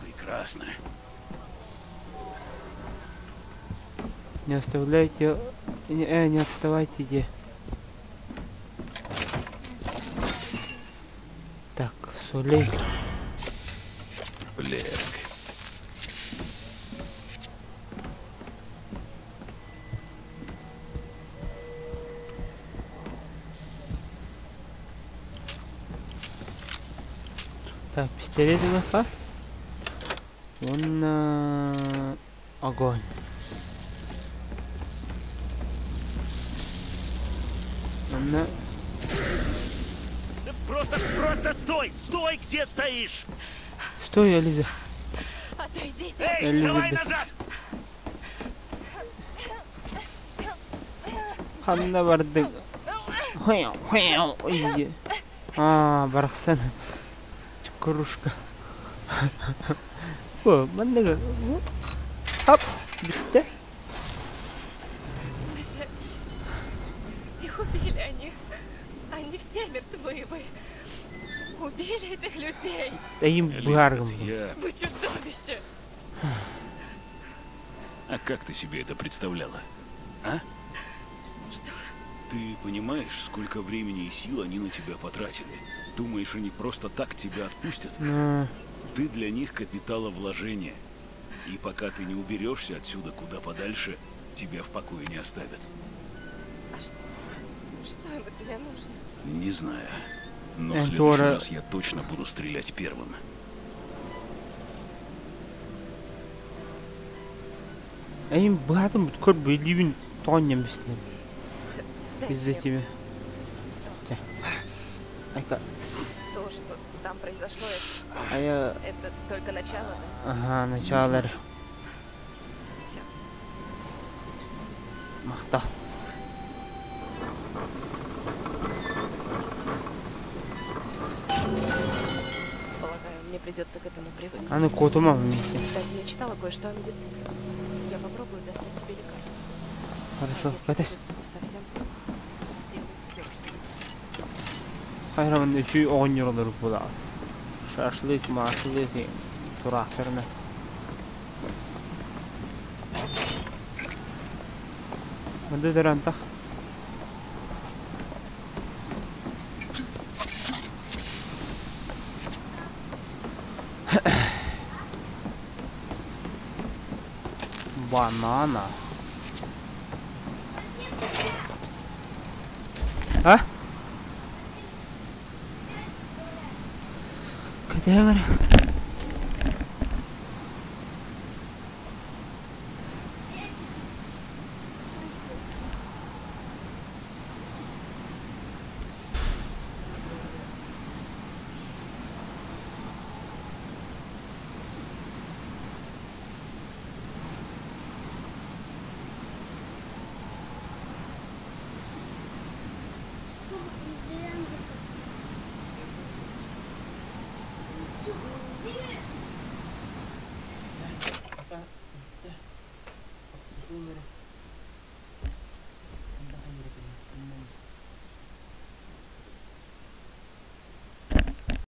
Прекрасно. Не оставляйте... Не, не отставайте, где. Так, солей. Блеск. Так, пистолет ЛФ. Он огонь. Она... Да просто, просто стой! Стой, где стоишь! Стой, Элиза. Отойдите! Эй, давай Элизабет. назад! Ханна барды. Ой. А, барахсан. Кружка. О, манныга. Хоп, битте. Вы же... Их убили они. Они все мертвы. Вы убили этих людей. Да им баргом. Я... Вы чудовище. А как ты себе это представляла? А? Что? Ты понимаешь, сколько времени и сил они на тебя потратили? Думаешь, они просто так тебя отпустят? Ну. Ты для них капиталовложение. И пока ты не уберешься отсюда куда подальше, тебя в покое не оставят. А что? Что им от меня нужно? Не знаю. Но Э, в следующий Дора. раз я точно буду стрелять первым. Эйим быһатын бут көр билибин тоҕон ньэммистин. Дайте Из-за мне тебя. Чэ. Айка. То, что там произошло, это, А я- это только начало, да? Ага, начало. Все. Махтал. Полагаю, мне придется к этому привыкнуть. А ну, котума вместе. Кстати, я читала кое-что о медицине. Я попробую достать тебе лекарство. Хорошо, А если катась. будет совсем плохо, сделаю все, что Хайрамын үчүй оҕонньор була. Шашлык, машлык, тураахтарына. Мынды дарантах. Банана. А? Кадавр.